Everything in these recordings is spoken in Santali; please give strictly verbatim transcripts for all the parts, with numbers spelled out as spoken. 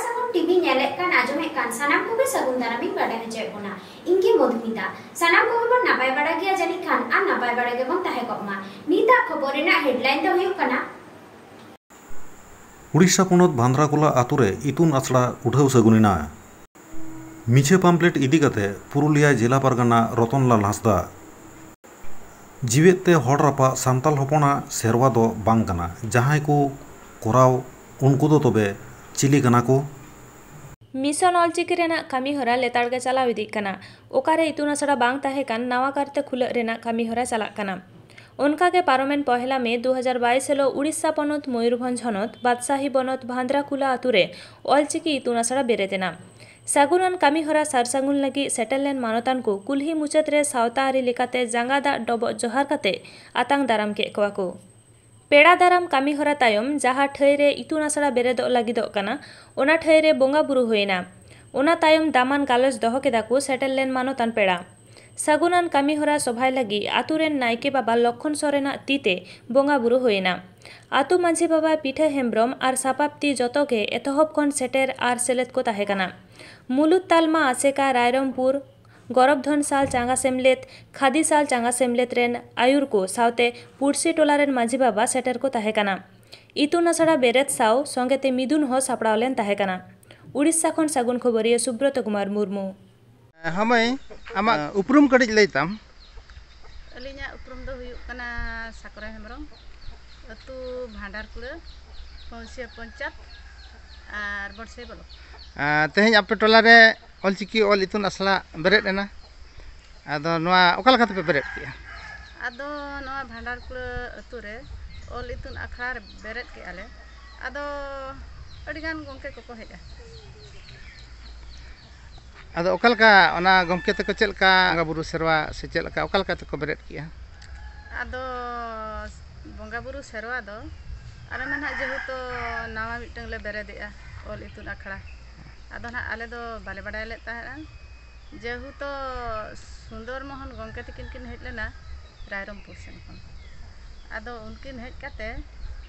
ᱥᱟᱹᱜᱩᱱ ᱴᱤᱵᱷᱤ ᱧᱮᱞᱮᱫ ᱠᱟᱱ, ᱟᱸᱡᱚᱢᱮᱫ ᱠᱟᱱ ᱥᱟᱱᱟᱢ ᱠᱚᱜᱮ ᱥᱟᱹᱜᱩᱱ ᱫᱟᱨᱟᱢᱤᱧ ᱵᱟᱰᱟᱭ ᱦᱚᱪᱚᱭᱮᱫ ᱵᱚᱱᱟ᱾ ᱤᱧ ᱜᱮ ᱢᱚᱫᱷᱩᱢᱤᱛᱟ᱾ ᱥᱟᱱᱟᱢ ᱠᱚᱜᱮ ᱵᱚᱱ ᱱᱟᱯᱟᱭ ᱵᱟᱲᱟ ᱜᱮᱭᱟ ᱡᱟᱹᱱᱤᱡ ᱠᱷᱟᱱ, ᱟᱨ ᱱᱟᱯᱟᱭ ᱵᱟᱲᱟ ᱜᱮᱵᱚᱱ ᱛᱟᱦᱮᱸ ᱠᱚᱜ ᱢᱟ᱾ ᱱᱤᱛᱟᱜ ᱠᱷᱚᱵᱚᱨ ᱨᱮᱱᱟᱜ ᱦᱮᱰᱞᱟᱭᱤᱱ ᱫᱚ ᱦᱩᱭᱩᱜ ᱠᱟᱱᱟ, ᱩᱲᱤᱥᱥᱟ ᱯᱚᱱᱚᱛ ᱵᱷᱟᱱᱫᱨᱟᱠᱩᱞᱟ ᱟᱛᱳ ᱨᱮ ᱤᱛᱩᱱ ᱟᱥᱲᱟ ᱩᱰᱷᱟᱹᱣ ᱥᱟᱹᱜᱩᱱ ᱮᱱᱟ᱾ ᱢᱤᱪᱷᱟᱹ ᱯᱟᱢᱯᱞᱮᱴ ᱤᱫᱤ ᱠᱟᱛᱮ ᱯᱩᱨᱩᱞᱤᱭᱟ ᱡᱮᱞᱟ ᱯᱟᱨᱜᱟᱱᱟ ᱨᱚᱛᱚᱱᱞᱟᱞ ᱦᱟᱸᱥᱫᱟ᱾ ᱡᱤᱣᱮᱫ ᱛᱮ ᱦᱚᱲ ᱨᱟᱯᱟᱜ ᱥᱟᱱᱛᱟᱞ ᱦᱚᱯᱚᱱᱟᱜ ᱥᱮᱨᱣᱟ ᱫᱚ ᱵᱟᱝ ᱠᱟᱱᱟ᱾ ᱡᱟᱦᱟᱸᱭ ᱠᱚ ᱠᱚᱨᱟᱣ, ᱩᱱᱠᱩ ᱫᱚ ᱛᱚᱵᱮ ᱪᱤᱞᱤ ᱠᱟᱱᱟ ᱠᱚ? ᱢᱤᱥᱚᱱ ᱚᱞᱪᱤᱠᱤ ᱨᱮᱱᱟᱜ ᱠᱟᱹᱢᱤᱦᱚᱨᱟ ᱞᱮᱛᱟᱲ ᱜᱮ ᱪᱟᱞᱟᱣ ᱤᱫᱤᱜ ᱠᱟᱱᱟ᱾ ᱚᱠᱟᱨᱮ ᱤᱛᱩᱱ ᱟᱥᱲᱟ ᱵᱟᱝ ᱛᱟᱦᱮᱸ ᱠᱟᱱ, ᱱᱟᱣᱟ ᱠᱟᱨᱛᱮ ᱠᱷᱩᱞᱟᱹᱜ ᱨᱮᱱᱟᱜ ᱠᱟᱹᱢᱤᱦᱚᱨᱟ ᱪᱟᱞᱟᱜ ᱠᱟᱱᱟ᱾ ᱚᱱᱠᱟ ᱜᱮ ᱯᱟᱨᱚᱢᱮᱱ ᱯᱚᱦᱮᱞᱟ ᱢᱮ ᱫᱩ ᱦᱟᱡᱟᱨ ᱵᱟᱭᱤᱥ ᱦᱤᱞᱚᱜ ᱩᱲᱤᱥᱥᱟ ᱯᱚᱱᱚᱛ ᱢᱚᱭᱩᱨᱵᱷᱚᱸᱡᱽ ᱦᱚᱱᱚᱛ ᱵᱟᱫᱽᱥᱟᱦᱤ ᱵᱚᱱᱚᱛ ᱵᱷᱟᱱᱫᱨᱟᱠᱩᱞᱟ ᱟᱛᱳ ᱨᱮ ᱚᱞᱪᱤᱠᱤ ᱤᱛᱩᱱ ᱟᱥᱲᱟ ᱵᱮᱨᱮᱫ ᱮᱱᱟ᱾ ᱥᱟᱹᱜᱩᱱᱟᱱ ᱠᱟᱹᱢᱤᱦᱚᱨᱟ ᱥᱟᱨ ᱥᱟᱹᱜᱩᱱ ᱞᱟᱹᱜᱤᱫ ᱥᱮᱴᱮᱨ ᱞᱮᱱ ᱢᱟᱱᱚᱛᱟᱱ ᱠᱚ ᱠᱩᱞᱦᱤ ᱢᱩᱪᱟᱹᱫ ᱨᱮ ᱥᱟᱶᱛᱟ ᱟᱹᱨᱤ ᱞᱮᱠᱟᱛᱮ ᱡᱟᱸᱜᱟ ᱫᱟᱜ ᱰᱚᱵᱚᱜ ᱡᱚᱦᱟᱨ ᱠᱟᱛᱮ ᱟᱛᱟᱝ ᱫᱟᱨᱟᱢ ᱠᱮᱫ ᱠᱚᱣᱟ ᱠᱚ᱾ ᱯᱮᱲᱟ ᱫᱟᱨᱟᱢ ᱠᱟᱹᱢᱤᱦᱚᱨᱟ ᱛᱟᱭᱚᱢ ᱡᱟᱦᱟᱸ ᱴᱷᱟᱹᱭ ᱨᱮ ᱤᱛᱩᱱ ᱟᱥᱲᱟ ᱵᱮᱨᱮᱫᱚᱜ ᱞᱟᱹᱜᱤᱫᱚᱜ ᱠᱟᱱᱟ, ᱚᱱᱟ ᱴᱷᱟᱹᱭ ᱨᱮ ᱵᱚᱸᱜᱟ ᱵᱩᱨᱩ ᱦᱩᱭᱮᱱᱟ᱾ ᱚᱱᱟ ᱛᱟᱭᱚᱢ ᱫᱟᱢᱟᱱ ᱜᱟᱞᱚᱪ ᱫᱚᱦᱚ ᱠᱮᱫᱟ ᱠᱚ ᱥᱮᱴᱮᱨ ᱞᱮᱱ ᱢᱟᱱᱚᱛᱟᱱ ᱯᱮᱲᱟ᱾ ᱥᱟᱹᱜᱩᱱᱟᱱ ᱠᱟᱹᱢᱤᱦᱚᱨᱟ ᱥᱚᱵᱷᱟᱭ ᱞᱟᱹᱜᱤᱫ ᱟᱛᱳ ᱨᱮᱱ ᱱᱟᱭᱠᱮ ᱵᱟᱵᱟ ᱞᱚᱠᱠᱷᱚᱱ ᱥᱚᱨᱮᱱᱟᱜ ᱛᱤ ᱛᱮ ᱵᱚᱸᱜᱟ ᱵᱩᱨᱩ ᱦᱩᱭᱮᱱᱟ᱾ ᱟᱛᱳ ᱢᱟᱹᱡᱷᱤ ᱵᱟᱵᱟ ᱯᱤᱴᱷᱟᱹ ᱦᱮᱢᱵᱽᱨᱚᱢ ᱟᱨ ᱥᱟᱯᱟᱵ ᱛᱤ ᱡᱚᱛᱚ ᱜᱮ ᱮᱛᱚᱦᱚᱵ ᱠᱷᱚᱱ ᱥᱮᱴᱮᱨ ᱟᱨ ᱥᱮᱞᱮᱫ ᱠᱚ ᱛᱟᱦᱮᱸ ᱠᱟᱱᱟ᱾ ᱢᱩᱞᱩᱫ ᱛᱟᱞᱢᱟ ᱟᱥᱮᱠᱟ ᱨᱟᱭᱨᱚᱝᱯᱩᱨ ᱜᱚᱨᱚᱵᱽᱫᱷᱚᱱ ᱥᱟᱞ ᱪᱟᱸᱜᱟ ᱥᱮᱢᱞᱮᱫ, ᱠᱷᱟᱫᱤ ᱥᱟᱞ ᱪᱟᱸᱜᱟ ᱥᱮᱢᱞᱮᱫ ᱨᱮᱱ ᱟᱹᱭᱩᱨ ᱠᱚ ᱥᱟᱶᱛᱮ ᱯᱩᱲᱥᱤ ᱴᱚᱞᱟ ᱨᱮᱱ ᱢᱟᱹᱡᱷᱤ ᱵᱟᱵᱟ ᱥᱮᱴᱮᱨ ᱠᱚ ᱛᱟᱦᱮᱸ ᱠᱟᱱᱟ᱾ ᱤᱛᱩᱱ ᱟᱥᱲᱟ ᱵᱮᱨᱮᱫ ᱥᱟᱶ ᱥᱚᱸᱜᱮ ᱛᱮ ᱢᱤᱫᱩᱱ ᱦᱚᱸ ᱥᱟᱯᱲᱟᱣ ᱞᱮᱱ ᱛᱟᱦᱮᱸ ᱠᱟᱱᱟ᱾ ᱩᱲᱤᱥᱥᱟ ᱠᱷᱚᱱ ᱥᱟᱹᱜᱩᱱ ᱠᱷᱚᱵᱚᱨᱤᱭᱟᱹ ᱥᱩᱵᱨᱚᱛᱚ ᱠᱩᱢᱟᱨ ᱢᱩᱨᱢᱩ᱾ ᱦᱮᱸ ᱢᱟᱹᱭ, ᱟᱢᱟᱜ ᱩᱯᱨᱩᱢ ᱠᱟᱹᱴᱤᱡ ᱞᱟᱹᱭ ᱛᱟᱢ᱾ ᱟᱹᱞᱤᱧᱟᱜ ᱩᱯᱨᱩᱢ ᱫᱚ ᱦᱩᱭᱩᱜ ᱠᱟᱱᱟ ᱥᱟᱠᱨᱟ ᱦᱮᱢᱵᱨᱚᱢ, ᱟᱹᱛᱩ ᱵᱷᱟᱸᱰᱟᱨᱠᱩᱲᱟᱹ, ᱯᱟᱹᱣᱥᱤᱭᱟᱹ ᱯᱚᱧᱪᱟᱭᱮᱛ ᱟᱨ ᱵᱚᱰᱥᱟᱹᱭ ᱵᱞᱚᱠ᱾ ᱟᱨ ᱛᱮᱦᱮᱧ ᱟᱯᱮ ᱴᱚᱞᱟ ᱨᱮ ᱚᱞᱪᱤᱠᱤ ᱚᱞ ᱤᱛᱩᱱ ᱟᱥᱲᱟ ᱵᱮᱨᱮᱫ ᱮᱱᱟ, ᱟᱫᱚ ᱱᱚᱣᱟ ᱚᱠᱟ ᱞᱮᱠᱟ ᱛᱮᱯᱮ ᱵᱮᱨᱮᱫ ᱠᱮᱜᱼᱟ? ᱟᱫᱚ ᱱᱚᱣᱟ ᱵᱷᱟᱸᱰᱟᱨᱠᱩᱲᱟᱹ ᱟᱹᱛᱩ ᱨᱮ ᱚᱞ ᱤᱛᱩᱱ ᱟᱥᱲᱟ ᱵᱮᱨᱮᱫ ᱠᱮᱜᱼᱟ ᱞᱮ᱾ ᱟᱫᱚ ᱟᱹᱰᱤᱜᱟᱱ ᱜᱚᱢᱠᱮ ᱠᱚᱠᱚ ᱦᱮᱡᱼᱟ᱾ ᱟᱫᱚ ᱚᱠᱟ ᱞᱮᱠᱟ ᱚᱱᱟ ᱜᱚᱢᱠᱮ ᱛᱟᱠᱚ ᱪᱮᱫ ᱞᱮᱠᱟ ᱵᱚᱸᱜᱟ ᱵᱩᱨᱩ ᱥᱮᱨᱣᱟ ᱥᱮ ᱪᱮᱫ ᱞᱮᱠᱟ, ᱚᱠᱟ ᱞᱮᱠᱟ ᱛᱮᱠᱚ ᱵᱮᱨᱮᱫ ᱠᱮᱜᱼᱟ? ᱟᱫᱚ ᱵᱚᱸᱜᱟ ᱵᱩᱨᱩ ᱥᱮᱨᱣᱟ ᱫᱚ ᱟᱞᱮ ᱢᱟ ᱱᱟᱦᱟᱜ ᱡᱮᱦᱮᱛᱩ ᱱᱟᱣᱟ ᱢᱤᱫᱴᱟᱝ ᱞᱮ ᱵᱮᱨᱮᱫᱮᱜᱼᱟ ᱚᱞ ᱤᱛᱩᱱ ᱟᱠᱷᱲᱟ, ᱟᱫᱚ ᱱᱟᱦᱟᱜ ᱟᱞᱮ ᱫᱚ ᱵᱟᱞᱮ ᱵᱟᱰᱟᱭ ᱞᱮᱫ ᱛᱟᱦᱮᱸᱫᱼᱟ᱾ ᱡᱮᱦᱮᱛᱩ ᱥᱩᱱᱫᱚᱨ ᱢᱳᱦᱚᱱ ᱜᱚᱢᱠᱮ ᱛᱟᱹᱠᱤᱱ ᱠᱤᱱ ᱦᱮᱡ ᱞᱮᱱᱟ ᱨᱟᱭᱨᱚᱝᱯᱩᱨ ᱥᱮᱱ ᱠᱷᱚᱱ, ᱟᱫᱚ ᱩᱱᱠᱤᱱ ᱦᱮᱡ ᱠᱟᱛᱮ,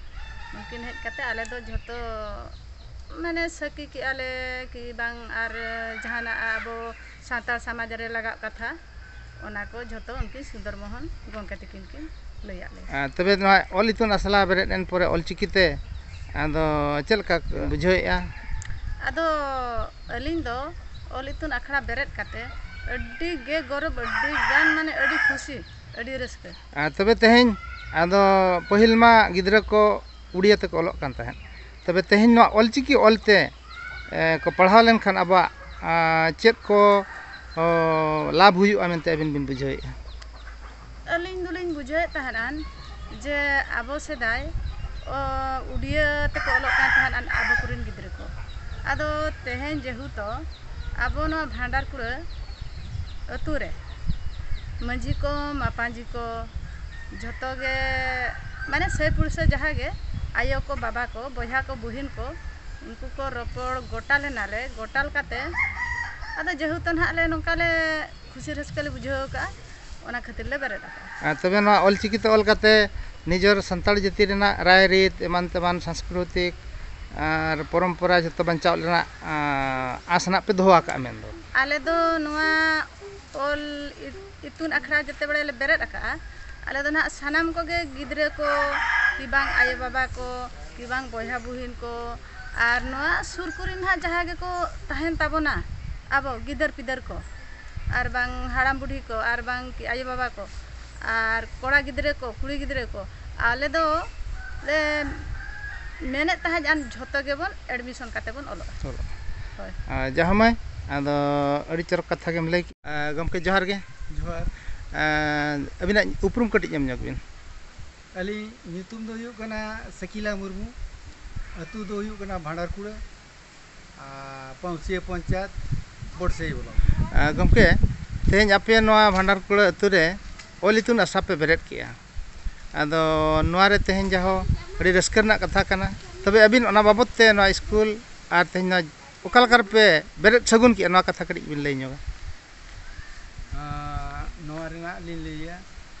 ᱩᱱᱠᱤᱱ ᱦᱮᱡ ᱠᱟᱛᱮ ᱟᱞᱮ ᱫᱚ ᱡᱷᱚᱛᱚ ᱢᱟᱱᱮ ᱥᱟᱹᱠᱷᱤ ᱠᱮᱜᱼᱟ ᱞᱮ ᱠᱤ ᱵᱟᱝ ᱟᱨ ᱡᱟᱦᱟᱱᱟᱜ ᱟᱵᱚ ᱥᱟᱱᱛᱟᱲ ᱥᱚᱢᱟᱡᱽ ᱨᱮ ᱞᱟᱜᱟᱜ ᱠᱟᱛᱷᱟ, ᱚᱱᱟ ᱠᱚ ᱡᱷᱚᱛᱚ ᱩᱱᱠᱤᱱ ᱥᱩᱱᱫᱚᱨ ᱢᱳᱦᱚᱱ ᱜᱚᱢᱠᱮ ᱛᱟᱹᱠᱤᱱ ᱠᱤᱱ ᱞᱟᱹᱭᱟᱫ ᱞᱮᱭᱟ᱾ ᱟᱨ ᱛᱚᱵᱮ ᱱᱚᱣᱟ ᱚᱞ ᱤᱛᱩᱱ ᱟᱥᱲᱟ ᱵᱮᱨᱮᱫ ᱮᱱ ᱯᱚᱨᱮ ᱚᱞᱪᱤᱠᱤ ᱛᱮ ᱟᱫᱚ ᱪᱮᱫ ᱞᱮᱠᱟ ᱵᱩᱡᱷᱟᱹᱣᱮᱫᱼᱟ? ᱟᱫᱚ ᱟᱹᱞᱤᱧ ᱫᱚ ᱚᱞ ᱤᱛᱩᱱ ᱟᱠᱷᱲᱟ ᱵᱮᱨᱮᱫ ᱠᱟᱛᱮ ᱟᱹᱰᱤ ᱜᱮ ᱜᱚᱨᱚᱵᱽ, ᱟᱹᱰᱤ ᱜᱟᱱ ᱢᱟᱱᱮ ᱟᱹᱰᱤ ᱠᱷᱩᱥᱤ, ᱟᱹᱰᱤ ᱨᱟᱹᱥᱠᱟᱹ᱾ ᱟᱨ ᱛᱚᱵᱮ ᱛᱮᱦᱮᱧ ᱟᱫᱚ ᱯᱟᱹᱦᱤᱞ ᱢᱟ ᱜᱤᱫᱽᱨᱟᱹ ᱠᱚ ᱩᱲᱤᱭᱟ ᱛᱮᱠᱚ ᱚᱞᱚᱜ ᱠᱟᱱ ᱛᱟᱦᱮᱸᱫ, ᱛᱚᱵᱮ ᱛᱮᱦᱮᱧ ᱱᱚᱣᱟ ᱚᱞᱪᱤᱠᱤ ᱚᱞᱛᱮ ᱮ, ᱠᱚ ᱯᱟᱲᱦᱟᱣ ᱞᱮᱱᱠᱷᱟᱱ ᱟᱵᱚᱣᱟᱜ ᱟ, ᱪᱮᱫ ᱠᱚ ᱚ, ᱞᱟᱵᱷ ᱦᱩᱭᱩᱜᱼᱟ ᱢᱮᱱᱛᱮ ᱟᱹᱵᱤᱱ ᱵᱤᱱ ᱵᱩᱡᱷᱟᱹᱣᱮᱫᱼᱟ? ᱟᱹᱞᱤᱧ ᱫᱚᱞᱤᱧ ᱵᱩᱡᱷᱟᱹᱣᱮᱫ ᱛᱟᱦᱮᱸᱫ ᱡᱮ ᱟᱵᱚ ᱥᱮᱫᱟᱭ ᱚ, ᱩᱰᱤᱭᱟᱹ ᱛᱮᱠᱚ ᱚᱞᱚᱜ ᱠᱟᱱ ᱛᱟᱦᱮᱸᱫ ᱟᱵᱚ ᱠᱚᱨᱮᱱ ᱜᱤᱫᱽᱨᱟᱹ ᱠᱚ᱾ ᱟᱫᱚ ᱛᱮᱦᱮᱧ ᱡᱮᱦᱮᱛᱩ ᱟᱵᱚ ᱱᱚᱣᱟ ᱵᱷᱟᱸᱰᱟᱨ ᱠᱩᱲᱟᱹ ᱟᱹᱛᱩ ᱨᱮ ᱢᱟᱹᱡᱷᱤ ᱠᱚ, ᱢᱟᱯᱟᱡᱷᱤ ᱠᱚ, ᱡᱷᱚᱛᱚ ᱜᱮ ᱢᱟᱱᱮ ᱥᱟᱹᱭ ᱯᱩᱲᱥᱟᱹ ᱡᱟᱦᱟᱸ ᱜᱮ ᱟᱭᱳ ᱠᱚ, ᱵᱟᱵᱟ ᱠᱚ, ᱵᱚᱭᱦᱟ ᱠᱚ, ᱵᱩᱦᱤᱱ ᱠᱚ, ᱩᱱᱠᱩ ᱠᱚ ᱨᱚᱯᱚᱲ ᱜᱚᱴᱟ ᱞᱮᱱᱟᱞᱮ᱾ ᱜᱚᱴᱟᱞ ᱠᱟᱛᱮ ᱟᱫᱚ ᱡᱮᱦᱮᱛᱩ ᱱᱟᱦᱟᱜ ᱞᱮ ᱱᱚᱝᱠᱟ ᱞᱮ ᱠᱷᱩᱥᱤ ᱨᱟᱹᱥᱠᱟᱹ ᱞᱮ ᱵᱩᱡᱷᱟᱹᱣ ᱟᱠᱟᱫᱼᱟ, ᱚᱱᱟ ᱠᱷᱟᱹᱛᱤᱨ ᱞᱮ ᱵᱮᱨᱮᱫ ᱟᱠᱟᱫᱼᱟ᱾ ᱟᱨ ᱛᱚᱵᱮ ᱱᱚᱣᱟ ᱚᱞᱪᱤᱠᱤ ᱛᱮ ᱚᱞ ᱠᱟᱛᱮ ᱱᱤᱡᱮᱨ ᱥᱟᱱᱛᱟᱲ ᱡᱟᱹᱛᱤ ᱨᱮᱱᱟᱜ ᱨᱟᱭᱨᱤᱛ ᱮᱢᱟᱱ ᱛᱮᱢᱟᱱ ᱥᱟᱝᱥᱠᱨᱤᱛᱤᱠ ᱟᱨ ᱯᱚᱨᱚᱢᱯᱚᱨᱟ ᱡᱷᱚᱛᱚ ᱵᱟᱧᱪᱟᱣ ᱨᱮᱱᱟᱜ ᱟ, ᱟᱸᱥ ᱨᱮᱱᱟᱜ ᱯᱮ ᱫᱚᱦᱚ ᱟᱠᱟᱫᱼᱟ ᱢᱮᱱᱫᱚ? ᱟᱞᱮ ᱫᱚ ᱱᱚᱣᱟ ᱚᱞ ᱤᱛᱩᱱ ᱟᱠᱷᱲᱟ ᱡᱮᱛᱮ ᱵᱮᱲᱮ ᱞᱮ ᱵᱮᱨᱮᱫ ᱟᱠᱟᱫᱼᱟ, ᱟᱞᱮ ᱫᱚ ᱱᱟᱦᱟᱜ ᱥᱟᱱᱟᱢ ᱠᱚᱜᱮ ᱜᱤᱫᱽᱨᱟᱹ ᱠᱚ ᱠᱤ ᱵᱟᱝ ᱟᱭᱳᱼᱵᱟᱵᱟ ᱠᱚ ᱠᱤ ᱵᱟᱝ ᱵᱚᱭᱦᱟ ᱵᱩᱦᱤᱱ ᱠᱚ ᱟᱨ ᱱᱚᱣᱟ ᱥᱩᱨ ᱠᱚᱨᱮ ᱱᱟᱦᱟᱜ ᱡᱟᱦᱟᱸ ᱜᱮᱠᱚ ᱛᱟᱦᱮᱱ ᱛᱟᱵᱚᱱᱟ ᱟᱵᱚ ᱜᱤᱫᱟᱹᱨ ᱯᱤᱫᱟᱹᱨ ᱠᱚ ᱟᱨ ᱵᱟᱝ ᱦᱟᱲᱟᱢ ᱵᱩᱰᱷᱤ ᱠᱚ ᱟᱨ ᱵᱟᱝ ᱠᱤ ᱟᱭᱳᱼᱵᱟᱵᱟ ᱠᱚ ᱟᱨ ᱠᱚᱲᱟ ᱜᱤᱫᱽᱨᱟᱹ ᱠᱚ ᱠᱩᱲᱤ ᱜᱤᱫᱽᱨᱟᱹ ᱠᱚ ᱟᱞᱮ ᱫᱚ ᱞᱮ ᱢᱮᱱᱮᱫ ᱛᱟᱦᱮᱸᱫ ᱟᱨ ᱡᱷᱚᱛᱚ ᱜᱮᱵᱚᱱ ᱮᱰᱢᱤᱥᱚᱱ ᱠᱟᱛᱮ ᱵᱚᱱ ᱚᱞᱚᱜᱼᱟ᱾ ᱚᱞᱚᱜᱼᱟ᱾ ᱦᱳᱭ᱾ ᱟᱨ ᱡᱟᱦᱟᱸ ᱢᱟᱹᱭ, ᱟᱫᱚ ᱟᱹᱰᱤ ᱪᱚᱨᱚᱠ ᱠᱟᱛᱷᱟ ᱜᱮᱢ ᱞᱟᱹᱭ ᱠᱮᱫᱼᱟ᱾ ᱜᱚᱢᱠᱮ ᱡᱚᱦᱟᱨ ᱜᱮ᱾ ᱡᱚᱦᱟᱨ᱾ ᱟᱹᱵᱤᱱᱟᱜ ᱩᱯᱨᱩᱢ ᱠᱟᱹᱴᱤᱡ ᱮᱢ ᱧᱚᱜ ᱵᱤᱱ᱾ ᱟᱹᱞᱤᱧ ᱧᱩᱛᱩᱢ ᱫᱚ ᱦᱩᱭᱩᱜ ᱠᱟᱱᱟ ᱥᱟᱹᱠᱤᱞᱟ ᱢᱩᱨᱢᱩ, ᱟᱹᱛᱩ ᱫᱚ ᱦᱩᱭᱩᱜ ᱠᱟᱱᱟ ᱵᱷᱟᱸᱰᱟᱨᱠᱩᱲᱟᱹ, ᱟᱨ ᱯᱟᱹᱣᱥᱤᱭᱟᱹ ᱯᱚᱧᱪᱟᱭᱮᱛ, ᱵᱚᱰᱥᱟᱹᱭ ᱵᱞᱚᱠ᱾ ᱟᱨ ᱜᱚᱢᱠᱮ, ᱛᱮᱦᱮᱧ ᱟᱯᱮ ᱱᱚᱣᱟ ᱵᱷᱟᱸᱰᱟᱨᱠᱩᱲᱟᱹ ᱟᱹᱛᱩ ᱨᱮ ᱚᱞ ᱤᱛᱩᱱ ᱟᱥᱲᱟ ᱯᱮ ᱵᱮᱨᱮᱫ ᱠᱮᱜᱼᱟ, ᱟᱫᱚ ᱱᱚᱣᱟ ᱨᱮ ᱛᱮᱦᱮᱧ ᱡᱟᱦᱳ ᱟᱹᱰᱤ ᱨᱟᱹᱥᱠᱟᱹ ᱨᱮᱱᱟᱜ ᱠᱟᱛᱷᱟ ᱠᱟᱱᱟ᱾ ᱛᱚᱵᱮ ᱟᱹᱵᱤᱱ ᱚᱱᱟ ᱵᱟᱵᱚᱛ ᱛᱮ ᱱᱚᱣᱟ ᱥᱠᱩᱞ ᱟᱨ ᱛᱮᱦᱮᱧ ᱱᱚᱣᱟ ᱚᱠᱟ ᱞᱮᱠᱟ ᱨᱮᱯᱮ ᱵᱮᱨᱮᱫ ᱥᱟᱹᱜᱩᱱ ᱠᱮᱜᱼᱟ, ᱱᱚᱣᱟ ᱠᱟᱛᱷᱟ ᱠᱟᱹᱴᱤᱡ ᱵᱤᱱ ᱞᱟᱹᱭ ᱧᱚᱜᱟ? ᱟᱸ, ᱱᱚᱣᱟ ᱨᱮᱱᱟᱜ ᱞᱤᱧ ᱞᱟᱹᱭᱟ,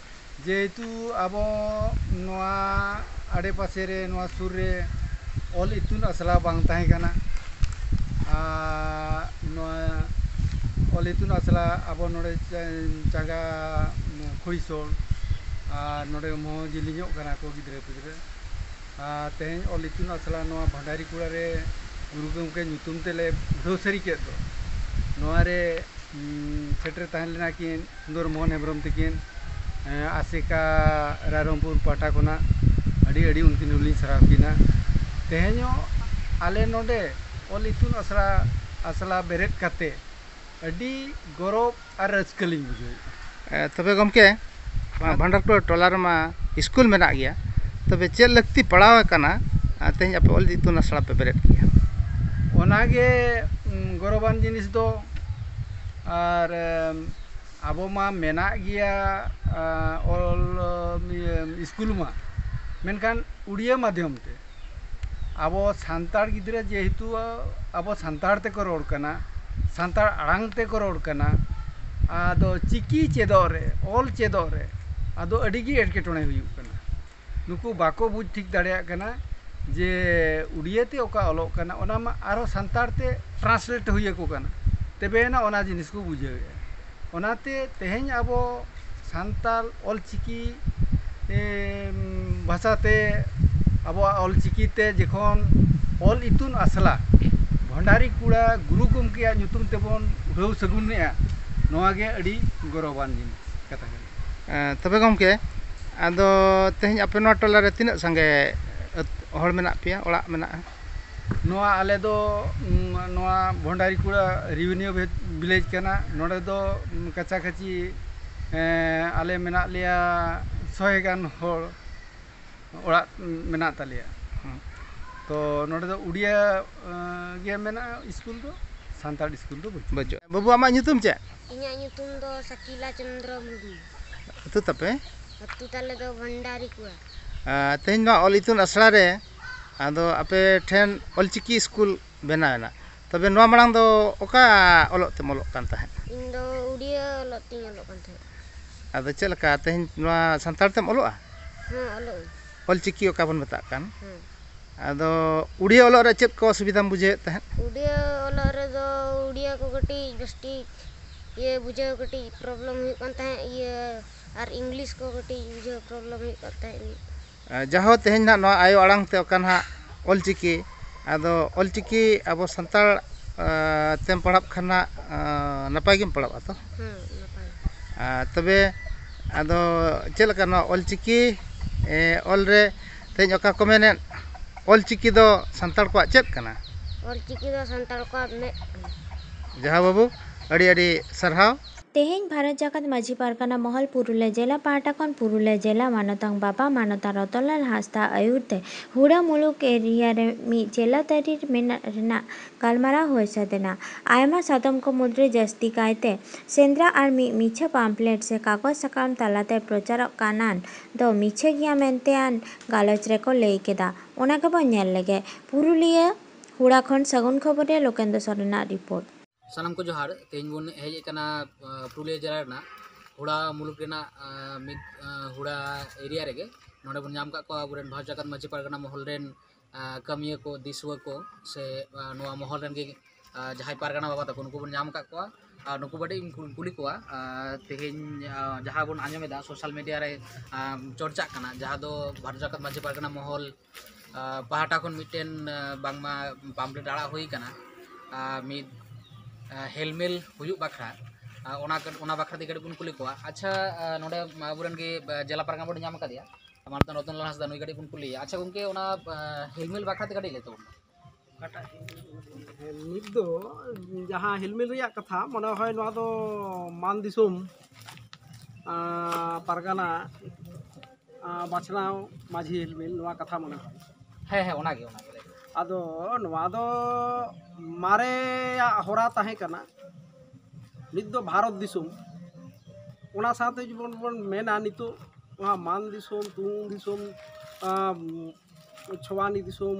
ᱡᱮᱦᱮᱛᱩ ᱟᱵᱚ ᱱᱚᱣᱟ ᱟᱰᱮᱯᱟᱥᱮ ᱨᱮ, ᱱᱚᱣᱟ ᱥᱩᱨ ᱨᱮ ᱚᱞ ᱤᱛᱩᱱ ᱟᱥᱲᱟ ᱵᱟᱝ ᱛᱟᱦᱮᱸ ᱠᱟᱱᱟ᱾ ᱟᱨ ᱱᱚᱣᱟ ᱚᱞ ᱤᱛᱩᱱ ᱟᱥᱲᱟ ᱟᱵᱚ ᱱᱚᱰᱮ ᱪᱟ-, ᱪᱟᱸᱜᱟ ᱠᱷᱩᱲᱤᱥᱚᱲ ᱟᱨ ᱱᱚᱰᱮ ᱢᱚᱦᱚ ᱡᱤᱞᱤᱧᱚᱜ ᱠᱟᱱᱟ ᱠᱚ ᱜᱤᱫᱽᱨᱟᱹ ᱯᱤᱫᱽᱨᱟᱹ᱾ ᱟᱨ ᱛᱮᱦᱮᱧ ᱚᱞ ᱤᱛᱩᱱ ᱟᱥᱲᱟ ᱱᱚᱣᱟ ᱵᱷᱟᱱᱰᱟᱨᱤ ᱠᱩᱲᱟ ᱨᱮ ᱜᱩᱨᱩ ᱜᱚᱢᱠᱮ ᱧᱩᱛᱩᱢ ᱛᱮᱞᱮ ᱩᱰᱷᱟᱹᱣ ᱥᱟᱹᱨᱤ ᱠᱮᱫ ᱫᱚ, ᱱᱚᱣᱟ ᱨᱮ, ᱩᱸ, ᱥᱮᱴᱮᱨ ᱛᱟᱦᱮᱸ ᱞᱮᱱᱟ ᱠᱤᱱ ᱥᱩᱱᱫᱚᱨ ᱢᱳᱦᱚᱱ ᱦᱮᱢᱵᱨᱚᱢ ᱛᱟᱹᱠᱤᱱ, ᱮᱸ, ᱟᱥᱮᱠᱟ ᱨᱟᱭᱨᱚᱝᱯᱩᱨ ᱯᱟᱦᱴᱟ ᱠᱷᱚᱱᱟᱜ ᱟᱹᱰᱤ ᱟᱹᱰᱤ ᱩᱱᱠᱤᱱ ᱦᱚᱸᱞᱤᱧ ᱥᱟᱨᱦᱟᱣ ᱠᱤᱱᱟ᱾ ᱛᱮᱦᱮᱧᱚᱜ ᱟᱞᱮ ᱱᱚᱰᱮ ᱚᱞ ᱤᱛᱩᱱ ᱟᱥᱲᱟ, ᱟᱥᱲᱟ ᱵᱮᱨᱮᱫ ᱠᱟᱛᱮ ᱟᱹᱰᱤ ᱜᱚᱨᱚᱵᱽ ᱟᱨ ᱨᱟᱹᱥᱠᱟᱹ ᱞᱤᱧ ᱵᱩᱡᱷᱟᱹᱣᱮᱫᱼᱟ᱾ ᱮ, ᱛᱚᱵᱮ ᱜᱚᱢᱠᱮ, ᱱᱚᱣᱟ ᱟᱨ ᱵᱷᱟᱱᱰᱟᱨᱠᱩᱲᱟ ᱴᱚᱞᱟ ᱨᱮᱢᱟ ᱥᱠᱩᱞ ᱢᱮᱱᱟᱜ ᱜᱮᱭᱟ, ᱛᱚᱵᱮ ᱪᱮᱫ ᱞᱟᱹᱠᱛᱤ ᱯᱟᱲᱟᱣ ᱟᱠᱟᱱᱟ, ᱟᱨ ᱛᱮᱦᱮᱧ ᱟᱯᱮ ᱚᱞ ᱤᱛᱩᱱ ᱟᱥᱲᱟ ᱯᱮ ᱵᱮᱨᱮᱫ ᱠᱮᱜᱼᱟ? ᱚᱱᱟᱜᱮ, ᱩᱸ, ᱜᱚᱨᱚᱵᱟᱱ ᱡᱤᱱᱤᱥ ᱫᱚ᱾ ᱟᱨ, ᱮᱢ, ᱟᱵᱚ ᱢᱟ ᱢᱮᱱᱟᱜ ᱜᱮᱭᱟ, ᱟ, ᱚᱞ, ᱤᱭᱟᱹ, ᱥᱠᱩᱞ ᱢᱟ, ᱢᱮᱱᱠᱷᱟᱱ ᱩᱲᱤᱭᱟᱹ ᱢᱟᱫᱽᱫᱷᱚᱢ ᱛᱮ᱾ ᱟᱵᱚ ᱥᱟᱱᱛᱟᱲ ᱜᱤᱫᱽᱨᱟᱹ ᱡᱮᱦᱮᱛᱩ ᱟᱵᱚ ᱥᱟᱱᱛᱟᱲ ᱛᱮᱠᱚ ᱨᱚᱲ ᱠᱟᱱᱟ, ᱥᱟᱱᱛᱟᱲ ᱟᱲᱟᱝ ᱛᱮᱠᱚ ᱨᱚᱲ ᱠᱟᱱᱟ, ᱟᱫᱚ ᱪᱤᱠᱤ ᱪᱮᱫᱚᱜ ᱨᱮ, ᱚᱞ ᱪᱮᱫᱚᱜ ᱨᱮ ᱟᱫᱚ ᱟᱹᱰᱤ ᱜᱮ ᱮᱴᱠᱮᱴᱚᱬᱮ ᱦᱩᱭᱩᱜ ᱠᱟᱱᱟ᱾ ᱱᱩᱠᱩ ᱵᱟᱠᱚ ᱵᱩᱡᱽ ᱴᱷᱤᱠ ᱫᱟᱲᱮᱭᱟᱜ ᱠᱟᱱᱟ ᱡᱮ ᱩᱲᱤᱭᱟᱹ ᱛᱮ ᱚᱠᱟ ᱚᱞᱚᱜ ᱠᱟᱱᱟ, ᱚᱱᱟ ᱢᱟ ᱟᱨᱦᱚᱸ ᱥᱟᱱᱛᱟᱲ ᱛᱮ translate ᱦᱩᱭ ᱟᱠᱚ ᱠᱟᱱᱟ, ᱛᱚᱵᱮᱭᱟᱱᱟᱜ ᱚᱱᱟ ᱡᱤᱱᱤᱥ ᱠᱚ ᱵᱩᱡᱷᱟᱹᱣᱮᱫᱼᱟ᱾ ᱚᱱᱟᱛᱮ ᱛᱮᱦᱮᱧ ᱟᱵᱚ ᱥᱟᱱᱛᱟᱲ ᱚᱞᱪᱤᱠᱤ, ᱮᱢ, ᱵᱷᱟᱥᱟᱛᱮ, ᱟᱵᱚᱣᱟᱜ ᱚᱞᱪᱤᱠᱤ ᱛᱮ ᱡᱚᱠᱷᱚᱱ ᱚᱞ ᱤᱛᱩᱱ ᱟᱥᱲᱟ ᱵᱷᱚᱱᱰᱟᱨᱤ ᱠᱩᱲᱟ ᱜᱩᱨᱩ ᱜᱚᱢᱠᱮᱭᱟᱜ ᱧᱩᱛᱩᱢ ᱛᱮᱵᱚᱱ ᱩᱰᱷᱟᱹᱣ ᱥᱟᱹᱜᱩᱱᱮᱜᱼᱟ, ᱱᱚᱣᱟ ᱜᱮ ᱟᱹᱰᱤ ᱜᱚᱨᱚᱵᱟᱱ ᱡᱤᱱᱤᱥ ᱠᱟᱛᱷᱟ ᱠᱟᱱᱟ᱾ ᱮᱸ, ᱛᱚᱵᱮ ᱜᱚᱢᱠᱮ, ᱟᱫᱚ ᱛᱮᱦᱮᱧ ᱟᱯᱮ ᱱᱚᱣᱟ ᱴᱚᱞᱟ ᱨᱮ ᱛᱤᱱᱟᱹᱜ ᱥᱟᱸᱜᱮ ᱟᱹᱛ-, ᱦᱚᱲ ᱢᱮᱱᱟᱜ ᱯᱮᱭᱟ, ᱚᱲᱟᱜ ᱢᱮᱱᱟᱜᱼᱟ? ᱱᱚᱣᱟ ᱟᱞᱮ ᱫᱚ, ᱩᱢ, ᱱᱚᱣᱟ ᱵᱷᱚᱱᱰᱟᱨᱤ ᱠᱩᱲᱟ revenue vi-, village ᱠᱟᱱᱟ᱾ ᱱᱚᱰᱮ ᱫᱚ, ᱩᱢ, ᱠᱟᱪᱷᱟ ᱠᱟᱪᱷᱤ, ᱮᱸ, ᱟᱞᱮ ᱢᱮᱱᱟᱜ ᱞᱮᱭᱟ ᱥᱚᱭ ᱜᱟᱱ ᱦᱚᱲ ᱚᱲᱟᱜ, ᱩᱢ, ᱢᱮᱱᱟᱜ ᱛᱟᱞᱮᱭᱟ᱾ ᱦᱩᱸ᱾ ᱛᱚ ᱱᱚᱰᱮ ᱫᱚ ᱩᱲᱤᱭᱟ, ᱮᱸ, ᱜᱮ ᱢᱮᱱᱟᱜᱼᱟ ᱥᱠᱩᱞ ᱫᱚ, ᱥᱟᱱᱛᱟᱲ ᱥᱠᱩᱞ ᱫᱚ ᱵᱟᱹᱪᱩᱜᱼᱟ᱾ ᱵᱟᱹᱪᱩᱜᱼᱟ᱾ ᱵᱟᱹᱵᱩ, ᱟᱢᱟᱜ ᱧᱩᱛᱩᱢ ᱪᱮᱫ? ᱤᱧᱟᱹᱜ ᱧᱩᱛᱩᱢ ᱫᱚ ᱥᱟᱠᱤᱞᱟ ᱪᱚᱱᱫᱨᱚ ᱢᱩᱨᱢᱩ᱾ ᱟᱹᱛᱩ ᱛᱟᱯᱮ? ᱟᱹᱛᱩ ᱛᱟᱞᱮ ᱫᱚ ᱵᱷᱚᱱᱰᱟᱨᱤ ᱠᱩᱲᱟ᱾ ᱟᱨ ᱛᱮᱦᱮᱧ ᱱᱚᱣᱟ ᱚᱞ ᱤᱛᱩᱱ ᱟᱥᱲᱟ ᱨᱮ, ᱟᱫᱚ ᱟᱯᱮ ᱴᱷᱮᱱ ᱚᱞᱪᱤᱠᱤ ᱥᱠᱩᱞ ᱵᱮᱱᱟᱣ ᱮᱱᱟ, ᱛᱚᱵᱮ ᱱᱚᱣᱟ ᱢᱟᱲᱟᱝ ᱫᱚ ᱚᱠᱟ ᱚᱞᱚᱜ ᱛᱮᱢ ᱚᱞᱚᱜ ᱠᱟᱱ ᱛᱟᱦᱮᱸᱫ? ᱤᱧ ᱫᱚ ᱩᱲᱤᱭᱟᱹ ᱚᱞᱚᱜ ᱛᱤᱧ ᱚᱞᱚᱜ ᱠᱟᱱ ᱛᱟᱦᱮᱸᱫ᱾ ᱟᱫᱚ ᱪᱮᱫ ᱞᱮᱠᱟ ᱛᱮᱦᱮᱧ ᱱᱚᱣᱟ ᱥᱟᱱᱛᱟᱲ ᱛᱮᱢ ᱚᱞᱚᱜᱼᱟ? ᱦᱮᱸ, ᱚᱞᱚᱜ ᱟᱹᱧ᱾ ᱚᱞᱪᱤᱠᱤ ᱚᱠᱟ ᱵᱚᱱ ᱢᱮᱛᱟᱜ ᱠᱟᱱ? ᱦᱮᱸ᱾ ᱟᱫᱚ ᱩᱲᱤᱭᱟ ᱚᱞᱚᱜ ᱨᱮ ᱪᱮᱫ ᱠᱚ ᱚᱥᱩᱵᱤᱫᱷᱟᱢ ᱵᱩᱡᱷᱟᱹᱣᱮᱫ ᱛᱟᱦᱮᱸᱫ? ᱩᱲᱤᱭᱟ ᱚᱞᱚᱜ ᱨᱮᱫᱚ ᱩᱲᱤᱭᱟ ᱠᱚ ᱠᱟᱹᱴᱤᱡ ᱵᱮᱥᱴᱷᱤᱠ ᱤᱭᱟᱹ ᱵᱩᱡᱷᱟᱹᱣ ᱠᱟᱹᱴᱤᱡ ᱯᱨᱚᱵᱞᱮᱢ ᱦᱩᱭᱩᱜ ᱠᱟᱱ ᱛᱟᱦᱮᱸᱫ, ᱤᱭᱟᱹ ᱟᱨ ᱤᱝᱞᱤᱥ ᱠᱚ ᱠᱟᱹᱴᱤᱡ ᱵᱩᱡᱷᱟᱹᱣ ᱯᱨᱚᱵᱞᱮᱢ ᱦᱩᱭᱩᱜ ᱠᱟᱱ ᱛᱟᱦᱮᱸᱫ᱾ ᱡᱟᱦᱳ, ᱛᱮᱦᱮᱧ ᱱᱟᱦᱟᱜ ᱱᱚᱣᱟ ᱟᱭᱳ ᱟᱲᱟᱝ ᱛᱮ ᱚᱠᱟ ᱱᱟᱦᱟᱜ ᱚᱞᱪᱤᱠᱤ, ᱟᱫᱚ ᱚᱞᱪᱤᱠᱤ ᱟᱵᱚ ᱥᱟᱱᱛᱟᱲ ᱛᱮᱢ ᱯᱟᱲᱦᱟᱜ ᱠᱷᱟᱱ ᱱᱟᱦᱟᱜ ᱱᱟᱯᱟᱭ ᱜᱮᱢ ᱯᱟᱲᱦᱟᱜᱼᱟ ᱛᱚ? ᱦᱮᱸ, ᱱᱟᱯᱟᱭ᱾ ᱛᱚᱵᱮ ᱟᱫᱚ ᱪᱮᱫ ᱞᱮᱠᱟ ᱱᱚᱣᱟ ᱚᱞᱪᱤᱠᱤ ᱚᱞ ᱨᱮ ᱛᱮᱦᱮᱧ ᱚᱠᱟ ᱠᱚ ᱢᱮᱱᱮᱫ, ᱚᱞᱪᱤᱠᱤ ᱫᱚ ᱥᱟᱱᱛᱟᱲ ᱠᱚᱣᱟᱜ ᱪᱮᱫ ᱠᱟᱱᱟ? ᱚᱞᱪᱤᱠᱤ ᱫᱚ ᱥᱟᱱᱛᱟᱲ ᱠᱚᱣᱟᱜ ᱢᱮᱫ ᱠᱟᱱᱟ᱾ ᱡᱟᱦᱟᱸ ᱵᱟᱹᱵᱩ, ᱟᱹᱰᱤ ᱟᱹᱰᱤ ᱥᱟᱨᱦᱟᱣ᱾ ᱛᱮᱦᱮᱧ ᱵᱷᱟᱨᱚᱛ ᱡᱟᱠᱟᱛ ᱢᱟᱹᱡᱷᱤ ᱯᱟᱨᱜᱟᱱᱟ ᱢᱚᱦᱚᱞ ᱯᱩᱨᱩᱞᱤᱭᱟᱹ ᱡᱮᱞᱟ ᱯᱟᱦᱴᱟ ᱠᱷᱚᱱ ᱯᱩᱨᱩᱞᱤᱭᱟᱹ ᱡᱮᱞᱟ ᱢᱟᱱᱚᱛᱟᱝ ᱵᱟᱵᱟ ᱢᱟᱱᱚᱛᱟᱝ ᱨᱚᱛᱚᱱᱞᱟᱞ ᱦᱟᱸᱥᱫᱟ ᱟᱹᱭᱩᱨ ᱛᱮ ᱦᱩᱲᱟᱹ ᱢᱩᱞᱩᱠ ᱮᱨᱤᱭᱟ ᱨᱮ ᱢᱤᱫ ᱡᱮᱞᱟ ᱛᱟᱹᱨᱤ ᱢᱮᱱᱟᱜ ᱨᱮᱱᱟᱜ ᱜᱟᱞᱢᱟᱨᱟᱣ ᱦᱩᱭ ᱥᱟᱹᱛ ᱮᱱᱟ᱾ ᱟᱭᱢᱟ ᱥᱟᱛᱟᱢ ᱠᱚ ᱢᱩᱫᱽᱨᱮ ᱡᱟᱹᱥᱛᱤ ᱠᱟᱭᱛᱮ ᱥᱮᱸᱫᱽᱨᱟ ᱟᱨ ᱢᱤᱫ ᱢᱤᱪᱷᱟᱹ ᱯᱟᱢᱯᱞᱮᱴ ᱥᱮ ᱠᱟᱜᱚᱡᱽ ᱥᱟᱠᱟᱢ ᱛᱟᱞᱟᱛᱮ ᱯᱨᱚᱪᱟᱨᱚᱜ ᱠᱟᱱᱟᱱ ᱫᱚ ᱢᱤᱪᱷᱟᱹ ᱜᱮᱭᱟ ᱢᱮᱱᱛᱮᱭᱟᱱ ᱜᱟᱞᱚᱪ ᱨᱮᱠᱚ ᱞᱟᱹᱭ ᱠᱮᱫᱟ᱾ ᱚᱱᱟ ᱜᱮᱵᱚᱱ ᱧᱮᱞ ᱞᱮᱜᱮ᱾ ᱯᱩᱨᱩᱞᱤᱭᱟᱹ ᱦᱩᱲᱟ ᱠᱷᱚᱱ ᱥᱟᱹᱜᱩᱱ ᱠᱷᱚᱵᱚᱨ ᱨᱮ ᱞᱳᱠᱮᱱᱫᱨᱚ ᱥᱚᱨᱮᱱᱟᱜ ᱨᱤᱯᱳᱨᱴ᱾ ᱥᱟᱱᱟᱢ ᱠᱚ ᱡᱚᱦᱟᱨ᱾ ᱛᱮᱦᱮᱧ ᱵᱚᱱ ᱦᱮᱡ ᱟᱠᱟᱱᱟ, ᱟᱸ, ᱯᱩᱨᱩᱞᱤᱭᱟᱹ ᱡᱮᱞᱟ ᱨᱮᱱᱟᱜ ᱦᱩᱲᱟ ᱢᱩᱞᱩᱠ ᱨᱮᱱᱟᱜ, ᱟᱸ, ᱢᱤᱫ, ᱟᱸ, ᱦᱩᱲᱟ ᱮᱨᱤᱭᱟ ᱨᱮᱜᱮ᱾ ᱱᱚᱰᱮ ᱵᱚᱱ ᱧᱟᱢ ᱟᱠᱟᱫ ᱠᱚᱣᱟ ᱟᱵᱚᱨᱮᱱ ᱵᱷᱟᱨᱚᱛ ᱡᱟᱠᱟᱛ ᱢᱟᱹᱡᱷᱤ ᱯᱟᱨᱜᱟᱱᱟ ᱢᱚᱦᱚᱞ ᱨᱮᱱ, ᱟᱸ, ᱠᱟᱹᱢᱤᱭᱟᱹ ᱠᱚ, ᱫᱤᱥᱩᱣᱟᱹ ᱠᱚ, ᱥᱮ, ᱟᱸ, ᱱᱚᱣᱟ ᱢᱚᱦᱚᱞ ᱨᱮᱱ ᱜᱮ, ᱟᱸ, ᱡᱟᱦᱟᱸᱭ ᱯᱟᱨᱜᱟᱱᱟ ᱵᱟᱵᱟ ᱛᱟᱠᱚ, ᱱᱩᱠᱩ ᱵᱚᱱ ᱧᱟᱢ ᱟᱠᱟᱫ ᱠᱚᱣᱟ᱾ ᱟᱨ ᱱᱩᱠᱩ ᱠᱟᱹᱴᱤᱡ ᱤᱧ ᱠᱩ-, ᱠᱩᱞᱤ ᱠᱚᱣᱟ, ᱟᱸ, ᱛᱮᱦᱮᱧ, ᱟᱸ, ᱡᱟᱦᱟᱸ ᱵᱚᱱ ᱟᱸᱡᱚᱢᱮᱫᱟ ᱥᱳᱥᱟᱞ ᱢᱤᱰᱤᱭᱟ ᱨᱮ, ᱟᱸ, ᱪᱚᱨᱪᱟᱜ ᱠᱟᱱᱟ, ᱡᱟᱦᱟᱸ ᱫᱚ ᱵᱷᱟᱨᱚᱛ ᱡᱟᱠᱟᱛ ᱢᱟᱹᱡᱷᱤ ᱯᱟᱨᱜᱟᱱᱟ ᱢᱚᱦᱚᱞ ᱟᱸ, ᱯᱟᱦᱴᱟ ᱠᱷᱚᱱ ᱢᱤᱫᱴᱮᱱ, ᱟᱸ, ᱵᱟᱝᱢᱟ ᱯᱟᱢᱯᱞᱮᱴ ᱟᱲᱟᱜ ᱦᱩᱭ ᱠᱟᱱᱟ, ᱟᱸ, ᱢᱤᱫ, ᱟᱸ, ᱦᱮᱞᱢᱮᱞ ᱦᱩᱭᱩᱜ ᱵᱟᱠᱷᱨᱟ᱾ ᱟᱸ, ᱚᱱᱟ ᱠᱟᱹᱴ-, ᱚᱱᱟ ᱵᱟᱠᱷᱨᱟ ᱛᱮ ᱠᱟᱹᱴᱤᱡ ᱵᱚᱱ ᱠᱩᱞᱤ ᱠᱚᱣᱟ᱾ ᱟᱪᱪᱷᱟ, ᱟᱸ, ᱱᱚᱰᱮ ᱟᱵᱚᱨᱮᱱ ᱜᱮ, ᱟᱸ, ᱡᱮᱞᱟ ᱯᱟᱨᱜᱟᱱᱟ ᱵᱚᱱ ᱧᱟᱢ ᱟᱠᱟᱫᱮᱭᱟ, ᱢᱟᱱᱚᱛᱟᱱ ᱨᱚᱛᱚᱱᱞᱟᱞ ᱦᱟᱸᱥᱫᱟ, ᱱᱩᱭ ᱠᱟᱹᱴᱤᱡ ᱵᱚᱱ ᱠᱩᱞᱤᱭᱮᱭᱟ᱾ ᱟᱪᱪᱷᱟ ᱜᱚᱢᱠᱮ, ᱚᱱᱟ, ᱟᱸ, ᱦᱮᱞᱢᱮᱞ ᱵᱟᱠᱷᱨᱟ ᱛᱮ ᱠᱟᱹᱴᱤᱡ ᱞᱟᱹᱭ ᱛᱟᱵᱚᱱ ᱢᱮ᱾ ᱚᱠᱟᱴᱟᱜ ᱦᱮᱞᱢᱮᱞ? ᱱᱤᱛ ᱫᱚ ᱡᱟᱦᱟᱸ ᱦᱮᱞᱢᱮᱞ ᱨᱮᱭᱟᱜ ᱠᱟᱛᱷᱟ, ᱢᱚᱱᱮ ᱦᱚᱭ ᱱᱚᱣᱟ ᱫᱚ ᱢᱟᱱ ᱫᱤᱥᱚᱢ, ᱟᱸ, ᱯᱟᱨᱜᱟᱱᱟ ᱟᱸ, ᱵᱟᱪᱷᱱᱟᱣ ᱢᱟᱹᱡᱷᱤ ᱦᱮᱞᱢᱮᱞ, ᱱᱚᱣᱟ ᱠᱟᱛᱷᱟ ᱢᱚᱱᱮ ᱦᱚᱭ᱾ ᱦᱮᱸ, ᱦᱮᱸ, ᱚᱱᱟᱜᱮ, ᱚᱱᱟᱜᱮ ᱞᱟᱹᱭ ᱵᱤᱱ᱾ ᱟᱫᱚ ᱱᱚᱣᱟ ᱫᱚ ᱢᱟᱨᱮᱭᱟᱜ ᱦᱚᱨᱟ ᱛᱟᱦᱮᱸ ᱠᱟᱱᱟ, ᱱᱤᱛ ᱫᱚ ᱵᱷᱟᱨᱚᱛ ᱫᱤᱥᱚᱢ᱾ ᱚᱱᱟ ᱥᱟᱶᱛᱮ ᱡᱮᱢᱚᱱ ᱵᱚᱱ ᱢᱮᱱᱟ ᱱᱤᱛᱚᱜ ᱱᱚᱣᱟ ᱢᱟᱱ ᱫᱤᱥᱚᱢ, ᱛᱩᱝ ᱫᱤᱥᱚᱢ, ᱟᱸ, ᱪᱷᱳᱣᱟᱱᱤ ᱫᱤᱥᱚᱢ,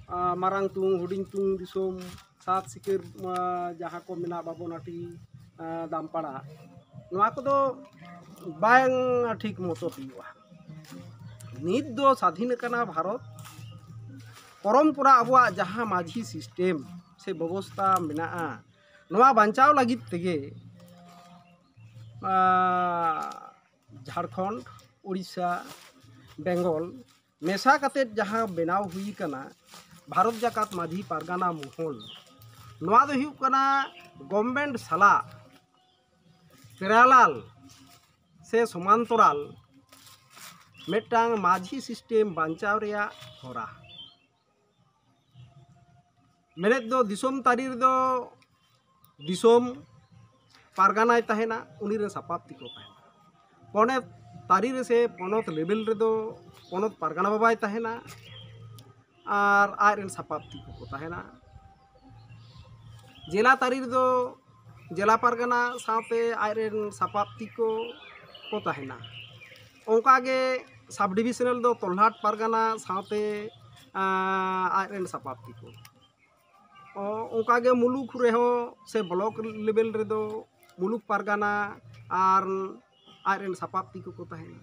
ᱟᱸ, ᱢᱟᱨᱟᱝ ᱛᱩᱝ, ᱦᱩᱰᱤᱧ ᱛᱩᱝ ᱫᱤᱥᱚᱢ, ᱥᱟᱛ ᱥᱤᱠᱟᱹᱨ, ᱟᱸ, ᱡᱟᱦᱟᱸ ᱠᱚ ᱢᱮᱱᱟᱜ ᱵᱟᱵᱚᱱᱟᱴᱤ, ᱟᱸ, ᱫᱟᱢᱯᱟᱲᱟ, ᱱᱚᱣᱟ ᱠᱚᱫᱚ ᱵᱟᱝ ᱴᱷᱤᱠ ᱢᱚᱛᱚ ᱦᱩᱭᱩᱜᱼᱟ᱾ ᱱᱤᱛ ᱫᱚ ᱥᱟᱫᱷᱤᱱ ᱟᱠᱟᱱᱟ ᱵᱷᱟᱨᱚᱛ, ᱯᱚᱨᱚᱢᱯᱚᱨᱟ ᱟᱵᱚᱣᱟᱜ ᱡᱟᱦᱟᱸ ᱢᱟᱹᱡᱷᱤ ᱥᱤᱥᱴᱮᱢ ᱥᱮ ᱵᱮᱵᱚᱥᱛᱷᱟ ᱢᱮᱱᱟᱜᱼᱟ, ᱱᱚᱣᱟ ᱵᱟᱧᱪᱟᱣ ᱞᱟᱹᱜᱤᱫ ᱛᱮᱜᱮ, ᱟᱸ, ᱡᱷᱟᱲᱠᱷᱚᱸᱰ, ᱩᱲᱤᱥᱥᱟ, ᱵᱮᱝᱜᱚᱞ ᱢᱮᱥᱟ ᱠᱟᱛᱮᱫ ᱡᱟᱦᱟᱸ ᱵᱮᱱᱟᱣ ᱦᱩᱭ ᱠᱟᱱᱟ ᱵᱷᱟᱨᱚᱛ ᱡᱟᱠᱟᱛ ᱢᱟᱹᱡᱷᱤ ᱯᱟᱨᱜᱟᱱᱟ ᱢᱚᱦᱚᱞ, ᱱᱚᱣᱟ ᱫᱚ ᱦᱩᱭᱩᱜ ᱠᱟᱱᱟ ᱜᱚᱵᱷᱢᱮᱱᱴ ᱥᱟᱞᱟᱜ ᱯᱮᱨᱟᱞᱟᱞ ᱥᱮ ᱥᱚᱢᱟᱱᱛᱚᱨᱟᱞ ᱢᱤᱫᱴᱟᱝ ᱢᱟᱹᱡᱷᱤ ᱥᱤᱥᱴᱮᱢ ᱵᱟᱧᱪᱟᱣ ᱨᱮᱭᱟᱜ ᱦᱚᱨᱟ᱾ ᱢᱮᱱᱮᱫ ᱫᱚ ᱫᱤᱥᱚᱢ ᱛᱟᱹᱨᱤ ᱨᱮᱫᱚ ᱫᱤᱥᱚᱢ ᱯᱟᱨᱜᱟᱱᱟᱭ ᱛᱟᱦᱮᱱᱟ, ᱩᱱᱤ ᱨᱮᱱ ᱥᱟᱯᱟᱵ ᱛᱤᱠᱚ ᱛᱟᱦᱮᱱᱟ᱾ ᱯᱚᱱᱚᱛ ᱛᱟᱹᱨᱤ ᱨᱮ ᱥᱮ ᱯᱚᱱᱚᱛ ᱞᱮᱵᱮᱞ ᱨᱮᱫᱚ ᱯᱚᱱᱚᱛ ᱯᱟᱨᱜᱟᱱᱟ ᱵᱟᱵᱟᱭ ᱛᱟᱦᱮᱱᱟ ᱟᱨ ᱟᱡ ᱨᱮᱱ ᱥᱟᱯᱟᱵ ᱛᱤᱠᱚ ᱠᱚ ᱛᱟᱦᱮᱱᱟ᱾ ᱡᱮᱞᱟ ᱛᱟᱹᱨᱤ ᱨᱮᱫᱚ ᱡᱮᱞᱟ ᱯᱟᱨᱜᱟᱱᱟ ᱥᱟᱶᱛᱮ ᱟᱡ ᱨᱮᱱ ᱥᱟᱯᱟᱵ ᱛᱤᱠᱚ ᱠᱚ ᱛᱟᱦᱮᱱᱟ᱾ ᱚᱱᱠᱟᱜᱮ ᱥᱟᱵ ᱰᱤᱵᱤᱥᱚᱱᱟᱞ ᱫᱚ ᱛᱚᱞᱦᱟᱴ ᱯᱟᱨᱜᱟᱱᱟ ᱥᱟᱶᱛᱮ, ᱟᱸ, ᱟᱡ ᱨᱮᱱ ᱥᱟᱯᱟᱵ ᱛᱤᱠᱚ᱾ ᱚ-, ᱚᱱᱠᱟᱜᱮ ᱢᱩᱞᱩᱠ ᱨᱮᱦᱚᱸ ᱥᱮ ᱵᱞᱚᱠ ᱞᱮᱵᱮᱞ ᱨᱮᱫᱚ ᱢᱩᱞᱩᱠ ᱯᱟᱨᱜᱟᱱᱟ ᱟᱨ ᱟᱡ ᱨᱮᱱ ᱥᱟᱯᱟᱵ ᱛᱤᱠᱚ ᱠᱚ ᱛᱟᱦᱮᱱᱟ᱾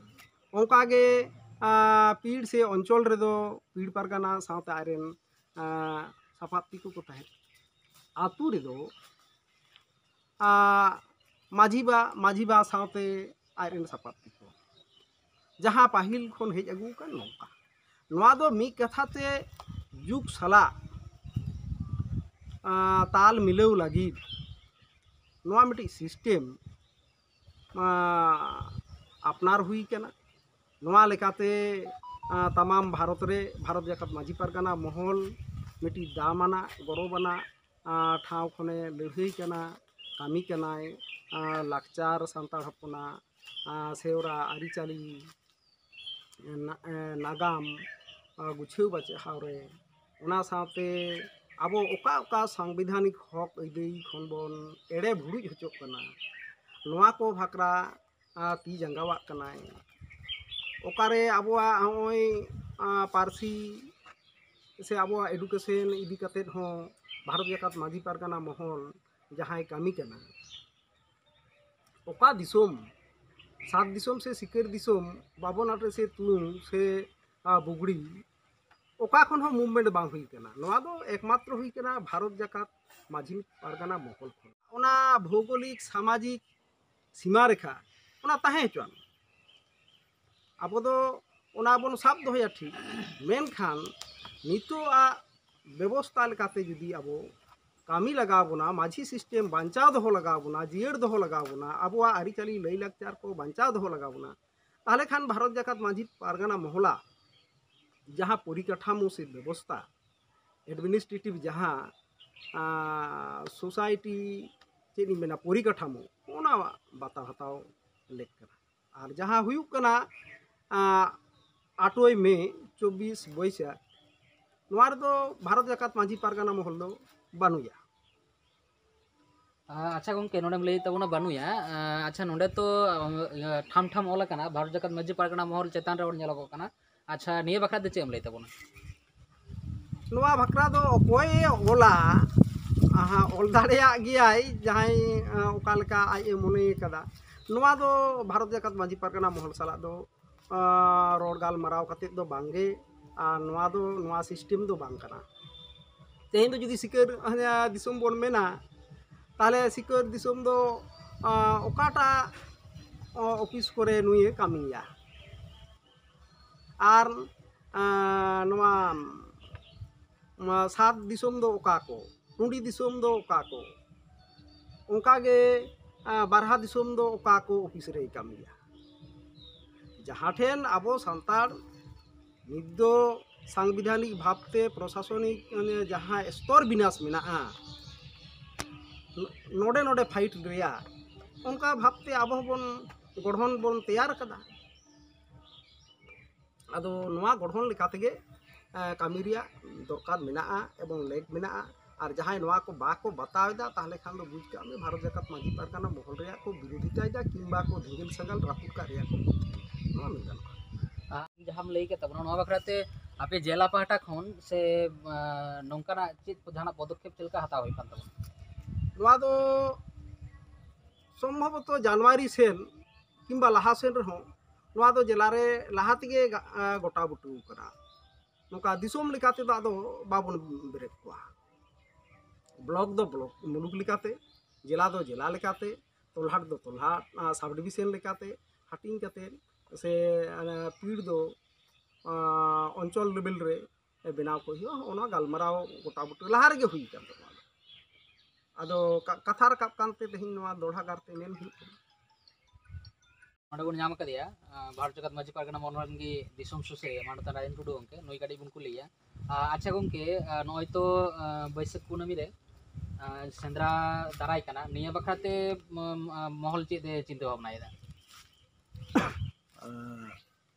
ᱚᱱᱠᱟᱜᱮ, ᱟᱸ, ᱯᱤᱲ ᱥᱮ ᱚᱧᱪᱚᱞ ᱨᱮᱫᱚ ᱯᱤᱲ ᱯᱟᱨᱜᱟᱱᱟ ᱥᱟᱶᱛᱮ ᱟᱡ ᱨᱮᱱ, ᱟᱸ, ᱥᱟᱯᱟᱵ ᱛᱤᱠᱚ ᱠᱚ ᱛᱟᱦᱮᱱᱟ᱾ ᱟᱹᱛᱩ ᱨᱮᱫᱚ, ᱟᱸ, ᱢᱟᱹᱡᱷᱤ ᱵᱟ, ᱢᱟᱹᱡᱷᱤ ᱵᱟ ᱥᱟᱶᱛᱮ ᱟᱡ ᱨᱮᱱ ᱥᱟᱯᱟᱵ ᱛᱤᱠᱚ, ᱡᱟᱦᱟᱸ ᱯᱟᱹᱦᱤᱞ ᱠᱷᱚᱱ ᱦᱮᱡ ᱟᱹᱜᱩ ᱟᱠᱟᱱ ᱱᱚᱝᱠᱟ᱾ ᱱᱚᱣᱟ ᱫᱚ ᱢᱤᱫ ᱠᱟᱛᱷᱟ ᱛᱮ ᱡᱩᱜᱽ ᱥᱟᱞᱟᱜ, ᱟᱸ, ᱛᱟᱞ ᱢᱤᱞᱟᱹᱣ ᱞᱟᱹᱜᱤᱫ ᱱᱚᱣᱟ ᱢᱤᱫᱴᱤᱡ ᱥᱤᱥᱴᱮᱢ, ᱟᱸ, ᱟᱯᱱᱟᱨ ᱦᱩᱭ ᱠᱟᱱᱟ᱾ ᱱᱚᱣᱟ ᱞᱮᱠᱟᱛᱮ, ᱟᱸ, ᱛᱟᱢᱟᱢ ᱵᱷᱟᱨᱚᱛ ᱨᱮ ᱵᱷᱟᱨᱚᱛ ᱡᱟᱠᱟᱛ ᱢᱟᱹᱡᱷᱤ ᱯᱟᱨᱜᱟᱱᱟ ᱢᱚᱦᱚᱞ ᱢᱤᱫᱴᱤᱡ ᱫᱟᱢᱟᱱᱟᱜ, ᱜᱚᱨᱚᱵᱟᱱᱟᱜ, ᱟᱸ, ᱴᱷᱟᱶ ᱠᱷᱚᱱᱮ ᱞᱟᱹᱲᱦᱟᱹᱭ ᱠᱟᱱᱟ, ᱠᱟᱹᱢᱤ ᱠᱟᱱᱟᱭ, ᱟᱸ, ᱞᱟᱠᱪᱟᱨ ᱥᱟᱱᱛᱟᱲ ᱦᱚᱯᱚᱱᱟᱜ, ᱟᱸ, ᱥᱮᱣᱨᱟ ᱟᱹᱨᱤᱪᱟᱹᱞᱤ, ᱱᱟ-, ᱮ, ᱱᱟᱜᱟᱢ, ᱟ, ᱜᱩᱪᱷᱟᱹᱣ ᱵᱟᱪᱷᱟᱣ ᱨᱮ, ᱚᱱᱟ ᱥᱟᱶᱛᱮ ᱟᱵᱚ ᱚᱠᱟ ᱚᱠᱟ ᱥᱟᱝᱵᱤᱫᱷᱟᱱᱤᱠ ᱦᱚᱠ ᱟᱹᱭᱫᱟᱹᱨᱤ ᱠᱷᱚᱱ ᱵᱚᱱ ᱮᱲᱮ ᱵᱷᱩᱲᱩᱡ ᱦᱚᱪᱚᱜ ᱠᱟᱱᱟ, ᱱᱚᱣᱟ ᱠᱚ ᱵᱷᱟᱠᱨᱟ, ᱟ, ᱛᱤ ᱡᱟᱸᱜᱟᱣᱟᱜ ᱠᱟᱱᱟᱭ᱾ ᱚᱠᱟᱨᱮ ᱟᱵᱚᱣᱟᱜ ᱦᱚᱸᱜᱼᱚᱭ, ᱟ, ᱯᱟᱹᱨᱥᱤ ᱥᱮ ᱟᱵᱚᱣᱟᱜ ᱮᱰᱩᱠᱮᱥᱚᱱ ᱤᱫᱤ ᱠᱟᱛᱮᱫ ᱦᱚᱸ ᱵᱷᱟᱨᱚᱛ ᱡᱟᱠᱟᱛ ᱢᱟᱹᱡᱷᱤ ᱯᱟᱨᱜᱟᱱᱟ ᱢᱚᱦᱚᱞ ᱡᱟᱦᱟᱸᱭ ᱠᱟᱹᱢᱤ ᱠᱟᱱᱟ, ᱚᱠᱟ ᱫᱤᱥᱚᱢ, ᱥᱟᱛ ᱫᱤᱥᱚᱢ ᱥᱮ ᱥᱤᱠᱟᱹᱨ ᱫᱤᱥᱚᱢ, ᱵᱟᱵᱚᱱ ᱟᱴᱮ ᱥᱮ ᱛᱩᱝ ᱥᱮ, ᱟ, ᱵᱩᱜᱲᱤ, ᱚᱠᱟ ᱠᱷᱚᱱ ᱦᱚᱸ ᱢᱩᱵᱷᱢᱮᱱᱴ ᱵᱟᱝ ᱦᱩᱭ ᱠᱟᱱᱟ᱾ ᱱᱚᱣᱟ ᱫᱚ ᱮᱠᱢᱟᱛᱨᱚ ᱦᱩᱭ ᱠᱟᱱᱟ ᱵᱷᱟᱨᱚᱛ ᱡᱟᱠᱟᱛ ᱢᱟᱹᱡᱷᱤ ᱯᱟᱨᱜᱟᱱᱟ ᱢᱚᱦᱚᱞ ᱠᱷᱚᱱ᱾ ᱚᱱᱟ ᱵᱷᱳᱣᱜᱳᱞᱤᱠ ᱥᱟᱢᱟᱡᱤᱠ ᱥᱤᱢᱟ ᱨᱮᱠᱷᱟ ᱚᱱᱟ ᱛᱟᱦᱮᱸ ᱦᱚᱪᱚᱣᱟᱱ, ᱟᱵᱚ ᱫᱚ ᱚᱱᱟ ᱵᱚᱱ ᱥᱟᱵ ᱫᱚᱦᱚᱭᱟ ᱴᱷᱤᱠ, ᱢᱮᱱᱠᱷᱟᱱ ᱱᱤᱛᱚᱜ ᱟᱜ ᱵᱮᱵᱚᱥᱛᱟ ᱞᱮᱠᱟᱛᱮ ᱡᱩᱫᱤ ᱟᱵᱚ ᱠᱟᱹᱢᱤ ᱞᱟᱜᱟᱣ ᱵᱚᱱᱟ, ᱢᱟᱹᱡᱷᱤ ᱥᱤᱥᱴᱮᱢ ᱵᱟᱧᱪᱟᱣ ᱫᱚᱦᱚ ᱞᱟᱜᱟᱣ ᱵᱚᱱᱟ, ᱡᱤᱭᱟᱹᱲ ᱫᱚᱦᱚ ᱞᱟᱜᱟᱣ ᱵᱚᱱᱟ, ᱟᱵᱚᱣᱟᱜ ᱟᱹᱨᱤᱪᱟᱹᱞᱤ ᱞᱟᱹᱭᱼᱞᱟᱠᱪᱟᱨ ᱠᱚ ᱵᱟᱧᱪᱟᱣ ᱫᱚᱦᱚ ᱞᱟᱜᱟᱣ ᱵᱚᱱᱟ, ᱛᱟᱦᱚᱞᱮ ᱠᱷᱟᱱ ᱵᱷᱟᱨᱚᱛ ᱡᱟᱠᱟᱛ ᱢᱟᱹᱡᱷᱤ ᱯᱟᱨᱜᱟᱱᱟ ᱢᱚᱦᱚᱞᱟ ᱡᱟᱦᱟᱸ ᱯᱚᱨᱤᱠᱟᱴᱷᱟᱢᱳ ᱥᱮ ᱵᱮᱵᱚᱥᱛᱟ, ᱮᱰᱢᱤᱱᱤᱥᱴᱨᱮᱴᱤᱵᱷ ᱡᱟᱦᱟᱸ ᱥᱳᱥᱟᱭᱴᱤ ᱪᱮᱫ ᱤᱧ ᱢᱮᱱᱟ ᱯᱚᱨᱤᱠᱟᱴᱷᱟᱢᱳ, ᱚᱱᱟ ᱵᱟᱛᱟᱣ ᱦᱟᱛᱟᱣ ᱞᱮᱠ ᱠᱟᱱᱟ᱾ ᱟᱨ ᱡᱟᱦᱟᱸ ᱦᱩᱭᱩᱜ ᱠᱟᱱᱟ ᱟᱴᱳᱭ ᱢᱮ, ᱪᱚᱵᱵᱤᱥ ᱵᱳᱭᱥᱟᱠᱷ, ᱱᱚᱣᱟ ᱨᱮᱫᱚ ᱵᱷᱟᱨᱚᱛ ᱡᱟᱠᱟᱛ ᱢᱟᱹᱡᱷᱤ ᱯᱟᱨᱜᱟᱱᱟ ᱢᱚᱦᱚᱞ ᱫᱚ ᱵᱟᱹᱱᱩᱭᱟ᱾ ᱟᱪᱪᱷᱟ ᱜᱚᱢᱠᱮ, ᱱᱚᱰᱮᱢ ᱞᱟᱹᱭᱮᱫ ᱛᱟᱵᱚᱱᱟ ᱵᱟᱹᱱᱩᱭᱟ᱾ ᱟᱪᱪᱷᱟ, ᱱᱚᱰᱮ ᱛᱚ ᱤᱭᱟᱹ ᱴᱷᱟᱢ ᱴᱷᱟᱢ ᱚᱞ ᱟᱠᱟᱱᱟ, ᱵᱷᱟᱨᱚᱛ ᱡᱟᱠᱟᱛ ᱢᱟᱹᱡᱷᱤ ᱯᱟᱨᱜᱟᱱᱟ ᱢᱚᱦᱚᱞ ᱪᱮᱛᱟᱱ ᱨᱮ ᱚᱞ ᱧᱮᱞᱚᱜᱚᱜ ᱠᱟᱱᱟ᱾ ᱟᱪᱪᱷᱟ, ᱱᱤᱭᱟᱹ ᱵᱟᱠᱷᱨᱟ ᱛᱮ ᱪᱮᱫ ᱮᱢ ᱞᱟᱹᱭ ᱛᱟᱵᱚᱱᱟ? ᱱᱚᱣᱟ ᱵᱟᱠᱷᱨᱟ ᱫᱚ ᱚᱠᱚᱭᱮ ᱚᱞᱟ, ᱟᱦᱟ, ᱚᱞ ᱫᱟᱲᱮᱭᱟᱜ ᱜᱮᱭᱟᱭ ᱡᱟᱦᱟᱸᱭ ᱚᱠᱟ ᱞᱮᱠᱟ ᱟᱡ ᱮ ᱢᱚᱱᱮ ᱠᱟᱫᱟ᱾ ᱱᱚᱣᱟ ᱫᱚ ᱵᱷᱟᱨᱚᱛ ᱡᱟᱠᱟᱛ ᱢᱟᱹᱡᱷᱤ ᱯᱟᱨᱜᱟᱱᱟ ᱢᱚᱦᱚᱞ ᱥᱟᱞᱟᱜ ᱫᱚ ᱨᱚᱲ ᱜᱟᱞᱢᱟᱨᱟᱣ ᱠᱟᱛᱮᱫ ᱫᱚ ᱵᱟᱝᱜᱮ᱾ ᱟᱨ ᱱᱚᱣᱟ ᱫᱚ, ᱱᱚᱣᱟ ᱥᱤᱥᱴᱮᱢ ᱫᱚ ᱵᱟᱝ ᱠᱟᱱᱟ᱾ ᱛᱮᱦᱮᱧ ᱫᱚ ᱡᱩᱫᱤ ᱥᱤᱠᱟᱹᱨ ᱫᱤᱥᱚᱢ ᱵᱚᱱ ᱢᱮᱱᱟ, ᱛᱟᱦᱚᱞᱮ ᱥᱤᱠᱟᱹᱨ ᱫᱤᱥᱚᱢ ᱫᱚ ᱚᱠᱟᱴᱟᱜ ᱚᱯᱷᱤᱥ ᱠᱚᱨᱮ ᱱᱩᱭᱮ ᱠᱟᱹᱢᱤᱭᱟ? ᱟᱨ ᱱᱚᱣᱟ ᱥᱟᱛ ᱫᱤᱥᱚᱢ ᱫᱚ ᱚᱠᱟ ᱠᱚ, ᱴᱩᱸᱰᱤ ᱫᱤᱥᱚᱢ ᱫᱚ ᱚᱠᱟ ᱠᱚ, ᱚᱱᱠᱟᱜᱮ ᱵᱟᱨᱦᱟ ᱫᱤᱥᱚᱢ ᱫᱚ ᱚᱠᱟ ᱠᱚ ᱚᱯᱷᱤᱥ ᱨᱮᱭ ᱠᱟᱹᱢᱤᱭᱟ? ᱡᱟᱦᱟᱸ ᱴᱷᱮᱱ ᱟᱵᱚ ᱥᱟᱱᱛᱟᱲ ᱱᱤᱛ ᱫᱚ ᱥᱟᱝᱵᱤᱫᱷᱟᱱᱤᱠ ᱵᱷᱟᱵᱽᱛᱮ ᱯᱨᱚᱥᱟᱥᱚᱱᱤᱠ ᱡᱟᱦᱟᱸ ᱥᱛᱚᱨ ᱵᱤᱱᱟᱥ ᱢᱮᱱᱟᱜᱼᱟ, ᱱᱚᱰᱮ ᱱᱚᱰᱮ ᱯᱷᱟᱭᱤᱴ ᱨᱮᱭᱟᱜ ᱚᱱᱠᱟ ᱵᱷᱟᱵᱽᱛᱮ ᱟᱵᱚ ᱦᱚᱸᱵᱚᱱ ᱜᱚᱲᱦᱚᱱ ᱵᱚᱱ ᱛᱮᱭᱟᱨ ᱠᱟᱫᱟ᱾ ᱟᱫᱚ ᱱᱚᱣᱟ ᱜᱚᱲᱦᱚᱱ ᱞᱮᱠᱟ ᱛᱮᱜᱮ ᱠᱟᱹᱢᱤ ᱨᱮᱭᱟᱜ ᱫᱚᱨᱠᱟᱨ ᱢᱮᱱᱟᱜᱼᱟ ᱮᱵᱚᱝ ᱞᱮᱠ ᱢᱮᱱᱟᱜᱼᱟ᱾ ᱟᱨ ᱡᱟᱦᱟᱸᱭ ᱱᱚᱣᱟ ᱠᱚ ᱵᱟᱠᱚ ᱵᱟᱛᱟᱣ ᱮᱫᱟ, ᱛᱟᱦᱚᱞᱮ ᱠᱷᱟᱱ ᱫᱚ ᱵᱩᱡᱽ ᱠᱟᱜ ᱢᱮ ᱵᱷᱟᱨᱚᱛ ᱡᱟᱠᱟᱛ ᱢᱟᱹᱡᱷᱤ ᱯᱟᱨᱜᱟᱱᱟ ᱢᱚᱦᱚᱞ ᱨᱮᱭᱟᱜ ᱠᱚ ᱵᱤᱨᱳᱫᱷᱤᱛᱟᱭᱮᱫᱟ ᱠᱤᱝᱵᱟ ᱠᱚ ᱫᱷᱤᱸᱜᱤᱞ ᱥᱟᱜᱟᱞ ᱨᱟᱹᱯᱩᱫ ᱠᱟᱜ ᱨᱮᱭᱟᱜ ᱠᱚ, ᱱᱚᱣᱟ ᱢᱮᱱ ᱜᱟᱱᱚᱜᱼᱟ᱾ ᱡᱟᱦᱟᱸᱢ ᱞᱟᱹᱭ ᱠᱮᱫ ᱛᱟᱵᱚᱱᱟ, ᱱᱚᱣᱟ ᱵᱟᱠᱷᱨᱟ ᱛᱮ ᱟᱯᱮ ᱡᱮᱞᱟ ᱯᱟᱦᱴᱟ ᱠᱷᱚᱱ ᱥᱮ ᱱᱚᱝᱠᱟᱱᱟᱜ ᱪᱮᱫ ᱠᱚ ᱡᱟᱦᱟᱱᱟᱜ ᱯᱚᱫᱚᱠᱷᱮᱯ ᱪᱮᱫ ᱞᱮᱠᱟ ᱦᱟᱛᱟᱣ ᱦᱩᱭᱩᱜ ᱠᱟᱱ ᱛᱟᱵᱚᱱᱟ? ᱱᱚᱣᱟ ᱫᱚ ᱥᱚᱢᱵᱷᱚᱵᱚᱛᱚ ᱡᱟᱱᱩᱣᱟᱨᱤ ᱥᱮᱱ ᱠᱤᱝᱵᱟ ᱞᱟᱦᱟ ᱥᱮᱱ ᱨᱮᱦᱚᱸ ᱱᱚᱣᱟ ᱫᱚ ᱡᱮᱞᱟ ᱨᱮ ᱞᱟᱦᱟ ᱛᱮᱜᱮ ᱜᱚᱴᱟ ᱵᱩᱴᱟᱹ ᱠᱟᱱᱟ᱾ ᱱᱚᱝᱠᱟ ᱫᱤᱥᱚᱢ ᱞᱮᱠᱟ ᱛᱮᱫᱚ ᱟᱫᱚ ᱵᱟᱵᱚᱱ ᱵᱮᱨᱮᱫ ᱠᱚᱣᱟ᱾ ᱵᱞᱚᱠ ᱫᱚ ᱵᱞᱚᱠ ᱢᱩᱞᱩᱠ ᱞᱮᱠᱟᱛᱮ, ᱡᱮᱞᱟ ᱫᱚ ᱡᱮᱞᱟ ᱞᱮᱠᱟᱛᱮ, ᱛᱚᱞᱦᱟᱴ ᱫᱚ ᱛᱚᱞᱦᱟᱴ, ᱟᱸ, ᱥᱟᱵ ᱰᱤᱵᱤᱥᱚᱱ ᱞᱮᱠᱟᱛᱮ ᱦᱟᱹᱴᱤᱧ ᱠᱟᱛᱮ ᱥᱮ ᱚᱱᱟ ᱯᱤᱲ ᱫᱚ, ᱟᱸ, ᱚᱧᱪᱚᱞ ᱞᱮᱵᱮᱞ ᱨᱮ ᱵᱮᱱᱟᱣ ᱠᱚ ᱦᱩᱭᱩᱜᱼᱟ᱾ ᱚᱱᱟ ᱜᱟᱞᱢᱟᱨᱟᱣ ᱜᱚᱴᱟ ᱵᱩᱴᱟᱹ ᱞᱟᱦᱟ ᱨᱮᱜᱮ ᱦᱩᱭ ᱟᱠᱟᱱ ᱛᱟᱵᱚᱱᱟ᱾ ᱟᱫᱚ ᱠᱟ-, ᱠᱟᱛᱷᱟ ᱨᱟᱠᱟᱵ ᱠᱟᱱᱛᱮ ᱛᱮᱦᱮᱧ ᱱᱚᱣᱟ ᱫᱚᱦᱲᱟ ᱜᱟᱨᱛᱮ ᱢᱮᱱ ᱦᱩᱭᱩᱜ ᱠᱟᱱᱟ᱾ ᱱᱚᱰᱮ ᱵᱚᱱ ᱧᱟᱢ ᱟᱠᱟᱫᱮᱭᱟ, ᱟᱸ, ᱵᱷᱟᱨᱚᱛ ᱡᱟᱠᱟᱛ ᱢᱟᱹᱡᱷᱤ ᱯᱟᱨᱜᱟᱱᱟ ᱢᱚᱦᱚᱞ ᱨᱮᱱ ᱜᱮ ᱫᱤᱥᱚᱢ ᱥᱩᱥᱟᱹᱨᱤᱭᱟᱹ ᱢᱟᱱᱚᱛᱟᱱ ᱨᱟᱡᱮᱱ ᱴᱩᱰᱩ ᱜᱚᱢᱠᱮ᱾ ᱱᱩᱭ ᱠᱟᱹᱴᱤᱡ ᱵᱚᱱ ᱠᱩᱞᱤᱭᱮᱭᱟ᱾ ᱟᱸ, ᱟᱪᱪᱷᱟ ᱜᱚᱢᱠᱮ, ᱟᱸ, ᱱᱚᱜᱼᱚᱭ ᱛᱚ, ᱟᱸ, ᱵᱟᱹᱭᱥᱟᱹᱠᱷ ᱠᱩᱱᱟᱹᱢᱤ ᱨᱮ, ᱟᱸ, ᱥᱮᱸᱫᱽᱨᱟ ᱫᱟᱨᱟᱭ ᱠᱟᱱᱟ, ᱱᱤᱭᱟᱹ ᱵᱟᱠᱷᱨᱟ ᱛᱮ ᱢ-, ᱟᱸ, ᱢᱚᱦᱚᱞ ᱪᱮᱫ ᱮ ᱪᱤᱱᱛᱟᱹ ᱵᱷᱟᱵᱽᱱᱟᱭᱮᱫᱟ? ᱟᱸ,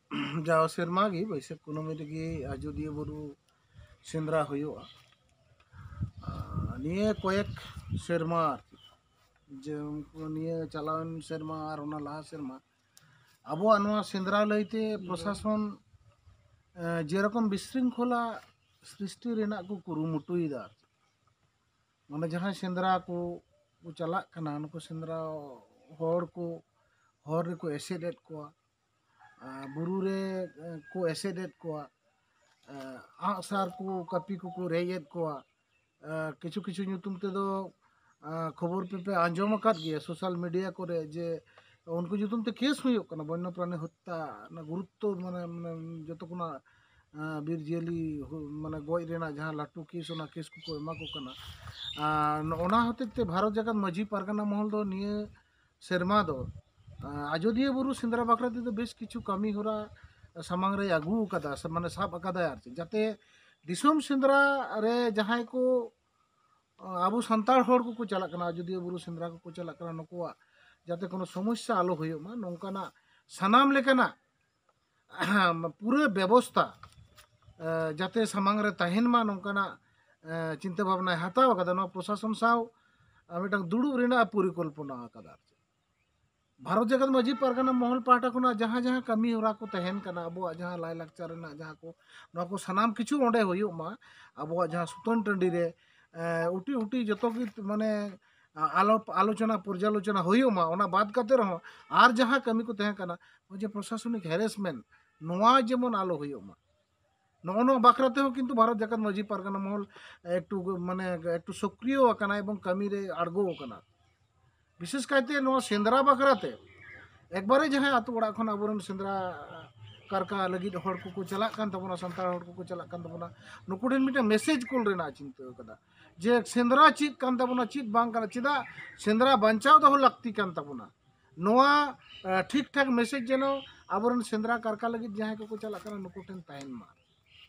ᱡᱟᱣ ᱥᱮᱨᱢᱟ ᱜᱮ ᱵᱟᱹᱭᱥᱟᱹᱠᱷ ᱠᱩᱱᱟᱹᱢᱤ ᱨᱮᱜᱮ ᱟᱡᱳᱫᱤᱭᱟᱹ ᱵᱩᱨᱩ ᱥᱮᱸᱫᱽᱨᱟ ᱦᱩᱭᱩᱜᱼᱟ᱾ ᱟᱸ, ᱱᱤᱭᱟᱹ ᱠᱚᱭᱮᱠ ᱥᱮᱨᱢᱟ ᱟᱨᱠᱤ, ᱡᱮ ᱩᱱᱠᱩ ᱱᱤᱭᱟᱹ ᱪᱟᱞᱟᱣᱮᱱ ᱥᱮᱨᱢᱟ ᱟᱨ ᱚᱱᱟ ᱞᱟᱦᱟ ᱥᱮᱨᱢᱟ ᱟᱵᱚᱣᱟᱜ ᱱᱚᱣᱟ ᱥᱮᱸᱫᱽᱨᱟ ᱞᱟᱹᱭᱛᱮ ᱯᱨᱚᱥᱟᱥᱚᱱ, ᱟᱸ, ᱡᱮᱨᱚᱠᱚᱢ ᱵᱤᱥᱨᱤᱝᱠᱷᱚᱞᱟ ᱥᱨᱤᱥᱴᱤ ᱨᱮᱱᱟᱜ ᱠᱚ ᱠᱩᱨᱩᱢᱩᱴᱩᱭᱮᱫᱟ ᱟᱨᱠᱤ᱾ ᱢᱟᱱᱮ ᱡᱟᱦᱟᱸᱭ ᱥᱮᱸᱫᱽᱨᱟ ᱠᱚ ᱠᱚ ᱪᱟᱞᱟᱜ ᱠᱟᱱᱟ, ᱱᱩᱠᱩ ᱥᱮᱸᱫᱽᱨᱟ ᱦᱚᱲ ᱠᱚ ᱦᱚᱨ ᱨᱮᱠᱚ ᱮᱥᱮᱫ ᱮᱫ ᱠᱚᱣᱟ, ᱟᱨ ᱵᱩᱨᱩ ᱨᱮ, ᱮ, ᱠᱚ ᱮᱥᱮᱫ ᱮᱫ ᱠᱚᱣᱟ, ᱮ, ᱟᱸᱜᱼᱥᱟᱨ ᱠᱚ ᱠᱟᱹᱯᱤ ᱠᱚᱠᱚ ᱨᱮᱡ ᱮᱫ ᱠᱚᱣᱟ᱾ ᱮ, ᱠᱤᱪᱷᱩ ᱠᱤᱪᱷᱩ ᱧᱩᱛᱩᱢ ᱛᱮᱫᱚ, ᱮ, ᱠᱷᱚᱵᱚᱨ ᱯᱮᱯᱮ ᱟᱸᱡᱚᱢ ᱟᱠᱟᱫ ᱜᱮᱭᱟ ᱥᱳᱥᱟᱞ ᱢᱤᱰᱤᱭᱟ ᱠᱚᱨᱮ, ᱡᱮ ᱩᱱᱠᱩ ᱧᱩᱛᱩᱢ ᱛᱮ ᱠᱮᱥ ᱦᱩᱭᱩᱜ ᱠᱟᱱᱟ, ᱵᱚᱱᱱᱚ ᱯᱨᱟᱱᱤ ᱦᱚᱛᱛᱟ, ᱚᱱᱟ ᱜᱩᱨᱩᱛᱛᱚ ᱢᱟᱱᱮ, ᱢᱟᱱᱮ ᱡᱚᱛᱚ ᱠᱷᱚᱱᱟᱜ, ᱮ, ᱵᱤᱨ ᱡᱤᱭᱟᱹᱞᱤ ᱦᱩ-, ᱢᱟᱱᱮ ᱜᱚᱡ ᱨᱮᱱᱟᱜ ᱡᱟᱦᱟᱸ ᱞᱟᱹᱴᱩ ᱠᱮᱥ, ᱚᱱᱟ ᱠᱮᱥ ᱠᱚᱠᱚ ᱮᱢᱟ ᱠᱚ ᱠᱟᱱᱟ᱾ ᱟᱨ ᱱᱚ-, ᱚᱱᱟ ᱦᱚᱛᱮᱡ ᱛᱮ ᱵᱷᱟᱨᱚᱛ ᱡᱟᱠᱟᱛ ᱢᱟᱹᱡᱷᱤ ᱯᱟᱨᱜᱟᱱᱟ ᱢᱚᱦᱚᱞ ᱫᱚ ᱱᱤᱭᱟᱹ ᱥᱮᱨᱢᱟ ᱫᱚ, ᱮ, ᱟᱡᱳᱫᱤᱭᱟᱹ ᱵᱩᱨᱩ ᱥᱮᱸᱫᱽᱨᱟ ᱵᱟᱠᱷᱨᱟ ᱛᱮᱫᱚ ᱵᱮᱥ ᱠᱤᱪᱷᱩ ᱠᱟᱹᱢᱤ ᱦᱚᱨᱟ ᱥᱟᱢᱟᱝ ᱨᱮ ᱟᱹᱜᱩ ᱟᱠᱟᱫᱟ, ᱥᱮ ᱢᱟᱱᱮ ᱥᱟᱵ ᱟᱠᱟᱫᱟᱭ ᱟᱨ ᱪᱮᱫ, ᱡᱟᱛᱮ ᱫᱤᱥᱚᱢ ᱥᱮᱸᱫᱽᱨᱟ ᱨᱮ ᱡᱟᱦᱟᱸᱭ ᱠᱚ, ᱟᱵᱚ ᱥᱟᱱᱛᱟᱲ ᱦᱚᱲ ᱠᱚᱠᱚ ᱪᱟᱞᱟᱜ ᱠᱟᱱᱟ, ᱟᱡᱳᱫᱤᱭᱟᱹ ᱵᱩᱨᱩ ᱥᱮᱸᱫᱽᱨᱟ ᱠᱚᱠᱚ ᱪᱟᱞᱟᱜ ᱠᱟᱱᱟ, ᱱᱩᱠᱩᱣᱟᱜ ᱡᱟᱛᱮ ᱠᱳᱱᱳ ᱥᱚᱢᱚᱥᱥᱟ ᱟᱞᱚ ᱦᱩᱭᱩᱜ ᱢᱟ, ᱱᱚᱝᱠᱟᱱᱟᱜ ᱥᱟᱱᱟᱢ ᱞᱮᱠᱟᱱᱟᱜ ᱯᱩᱨᱟᱹ ᱵᱮᱵᱚᱥᱛᱷᱟ, ᱮ, ᱡᱟᱛᱮ ᱥᱟᱢᱟᱝ ᱨᱮ ᱛᱟᱦᱮᱱ ᱢᱟ, ᱱᱚᱝᱠᱟᱱᱟᱜ, ᱮ, ᱪᱤᱱᱛᱟᱹ ᱵᱷᱟᱵᱽᱱᱟᱭ ᱦᱟᱛᱟᱣ ᱟᱠᱟᱫᱟ᱾ ᱱᱚᱣᱟ ᱯᱨᱚᱥᱟᱥᱚᱱ ᱥᱟᱶ, ᱮ, ᱢᱤᱫᱴᱟᱝ ᱫᱩᱲᱩᱵ ᱨᱮᱱᱟᱜ ᱯᱚᱨᱤᱠᱚᱞᱯᱚᱱᱟ ᱟᱠᱟᱫᱟ᱾ ᱟᱨ ᱪᱮᱫ ᱵᱷᱟᱨᱚᱛ ᱡᱟᱠᱟᱛ ᱢᱟᱹᱡᱷᱤ ᱯᱟᱨᱜᱟᱱᱟ ᱢᱚᱦᱚᱞ ᱯᱟᱦᱴᱟ ᱠᱷᱚᱱᱟᱜ ᱡᱟᱦᱟᱸ ᱡᱟᱦᱟᱸ ᱠᱟᱹᱢᱤ ᱦᱚᱨᱟ ᱠᱚ ᱛᱟᱦᱮᱱ ᱠᱟᱱᱟ, ᱟᱵᱚᱣᱟᱜ ᱡᱟᱦᱟᱸ ᱞᱟᱭᱼᱞᱟᱠᱪᱟᱨ ᱨᱮᱱᱟᱜ ᱡᱟᱦᱟᱸ ᱠᱚ, ᱱᱚᱣᱟ ᱠᱚ ᱥᱟᱱᱟᱢ ᱠᱤᱪᱷᱩ ᱚᱸᱰᱮ ᱦᱩᱭᱩᱜ ᱢᱟ᱾ ᱟᱵᱚᱣᱟᱜ ᱡᱟᱦᱟᱸ ᱥᱩᱛᱟᱹᱱ ᱴᱟᱺᱰᱤ ᱨᱮ, ᱮ, ᱩᱴᱤ ᱩᱴᱤ ᱡᱚᱛᱚ ᱜᱮ ᱢᱟᱱᱮ, ᱟ-, ᱟᱞᱳ-, ᱟᱞᱳᱪᱚᱱᱟ ᱯᱚᱨᱡᱟᱞᱳᱪᱚᱱᱟ ᱦᱩᱭᱩᱜ ᱢᱟ᱾ ᱚᱱᱟ ᱵᱟᱫ ᱠᱟᱛᱮ ᱨᱮᱦᱚᱸ ᱟᱨ ᱡᱟᱦᱟᱸ ᱠᱟᱹᱢᱤ ᱠᱚ ᱛᱟᱦᱮᱸ ᱠᱟᱱᱟ, ᱱᱚᱜᱼᱚᱭ ᱡᱮ ᱯᱨᱚᱥᱟᱥᱚᱱᱤᱠ ᱦᱮᱨᱮᱥᱢᱮᱱᱴ, ᱱᱚᱣᱟ ᱡᱮᱢᱚᱱ ᱟᱞᱚ ᱦᱩᱭᱩᱜ ᱢᱟ᱾ ᱱᱚᱜᱼᱚ ᱱᱚᱣᱟ ᱵᱟᱠᱷᱨᱟ ᱛᱮᱦᱚᱸ ᱠᱤᱱᱛᱩ ᱵᱷᱟᱨᱚᱛ ᱡᱟᱠᱟᱛ ᱢᱟᱹᱡᱷᱤ ᱯᱟᱨᱜᱟᱱᱟ ᱢᱚᱦᱚᱞ ᱮᱠᱴᱩ ᱢᱟᱱᱮ ᱮᱠᱴᱩ ᱥᱚᱠᱨᱤᱭᱚ ᱟᱠᱟᱱᱟ ᱮᱵᱚᱝ ᱠᱟᱹᱢᱤ ᱨᱮ ᱟᱬᱜᱚ ᱟᱠᱟᱱᱟ᱾ ᱵᱤᱥᱮᱥ ᱠᱟᱭᱛᱮ ᱱᱚᱣᱟ ᱥᱮᱸᱫᱽᱨᱟ ᱵᱟᱠᱷᱨᱟ ᱛᱮ ᱮᱠᱵᱟᱨᱮ ᱡᱟᱦᱟᱸᱭ ᱟᱛᱳ ᱚᱲᱟᱜ ᱠᱷᱚᱱ ᱟᱵᱚᱨᱮᱱ ᱥᱮᱸᱫᱽᱨᱟ ᱠᱟᱨᱠᱟ ᱞᱟᱹᱜᱤᱫ ᱦᱚᱲ ᱠᱚᱠᱚ ᱪᱟᱞᱟᱜ ᱠᱟᱱ ᱛᱟᱵᱚᱱᱟ, ᱥᱟᱱᱛᱟᱲ ᱦᱚᱲ ᱠᱚᱠᱚ ᱪᱟᱞᱟᱜ ᱠᱟᱱ ᱛᱟᱵᱚᱱᱟ, ᱱᱩᱠᱩ ᱴᱷᱮᱱ ᱢᱤᱫᱴᱟᱝ ᱢᱮᱥᱮᱡᱽ ᱠᱩᱞ ᱨᱮᱱᱟᱜ ᱪᱤᱱᱛᱟᱹ ᱟᱠᱟᱫᱟ ᱡᱮ ᱥᱮᱸᱫᱽᱨᱟ ᱪᱮᱫ ᱠᱟᱱ ᱛᱟᱵᱚᱱᱟ, ᱪᱮᱫ ᱵᱟᱝ ᱠᱟᱱᱟ, ᱪᱮᱫᱟᱜ ᱥᱮᱸᱫᱽᱨᱟ ᱵᱟᱧᱪᱟᱣ ᱫᱚᱦᱚ ᱞᱟᱹᱠᱛᱤ ᱠᱟᱱ ᱛᱟᱵᱚᱱᱟ᱾ ᱱᱚᱣᱟ ᱴᱷᱤᱠ ᱴᱷᱟᱠ ᱢᱮᱥᱮᱡᱽ ᱡᱮᱱᱚ ᱟᱵᱚᱨᱮᱱ ᱥᱮᱸᱫᱽᱨᱟ ᱠᱟᱨᱠᱟ ᱞᱟᱹᱜᱤᱫ ᱡᱟᱦᱟᱸᱭ ᱠᱚᱠᱚ ᱪᱟᱞᱟᱜ ᱠᱟᱱᱟ ᱱᱩᱠᱩ ᱴᱷᱮᱱ ᱛᱟᱦᱮᱱ ᱢᱟ᱾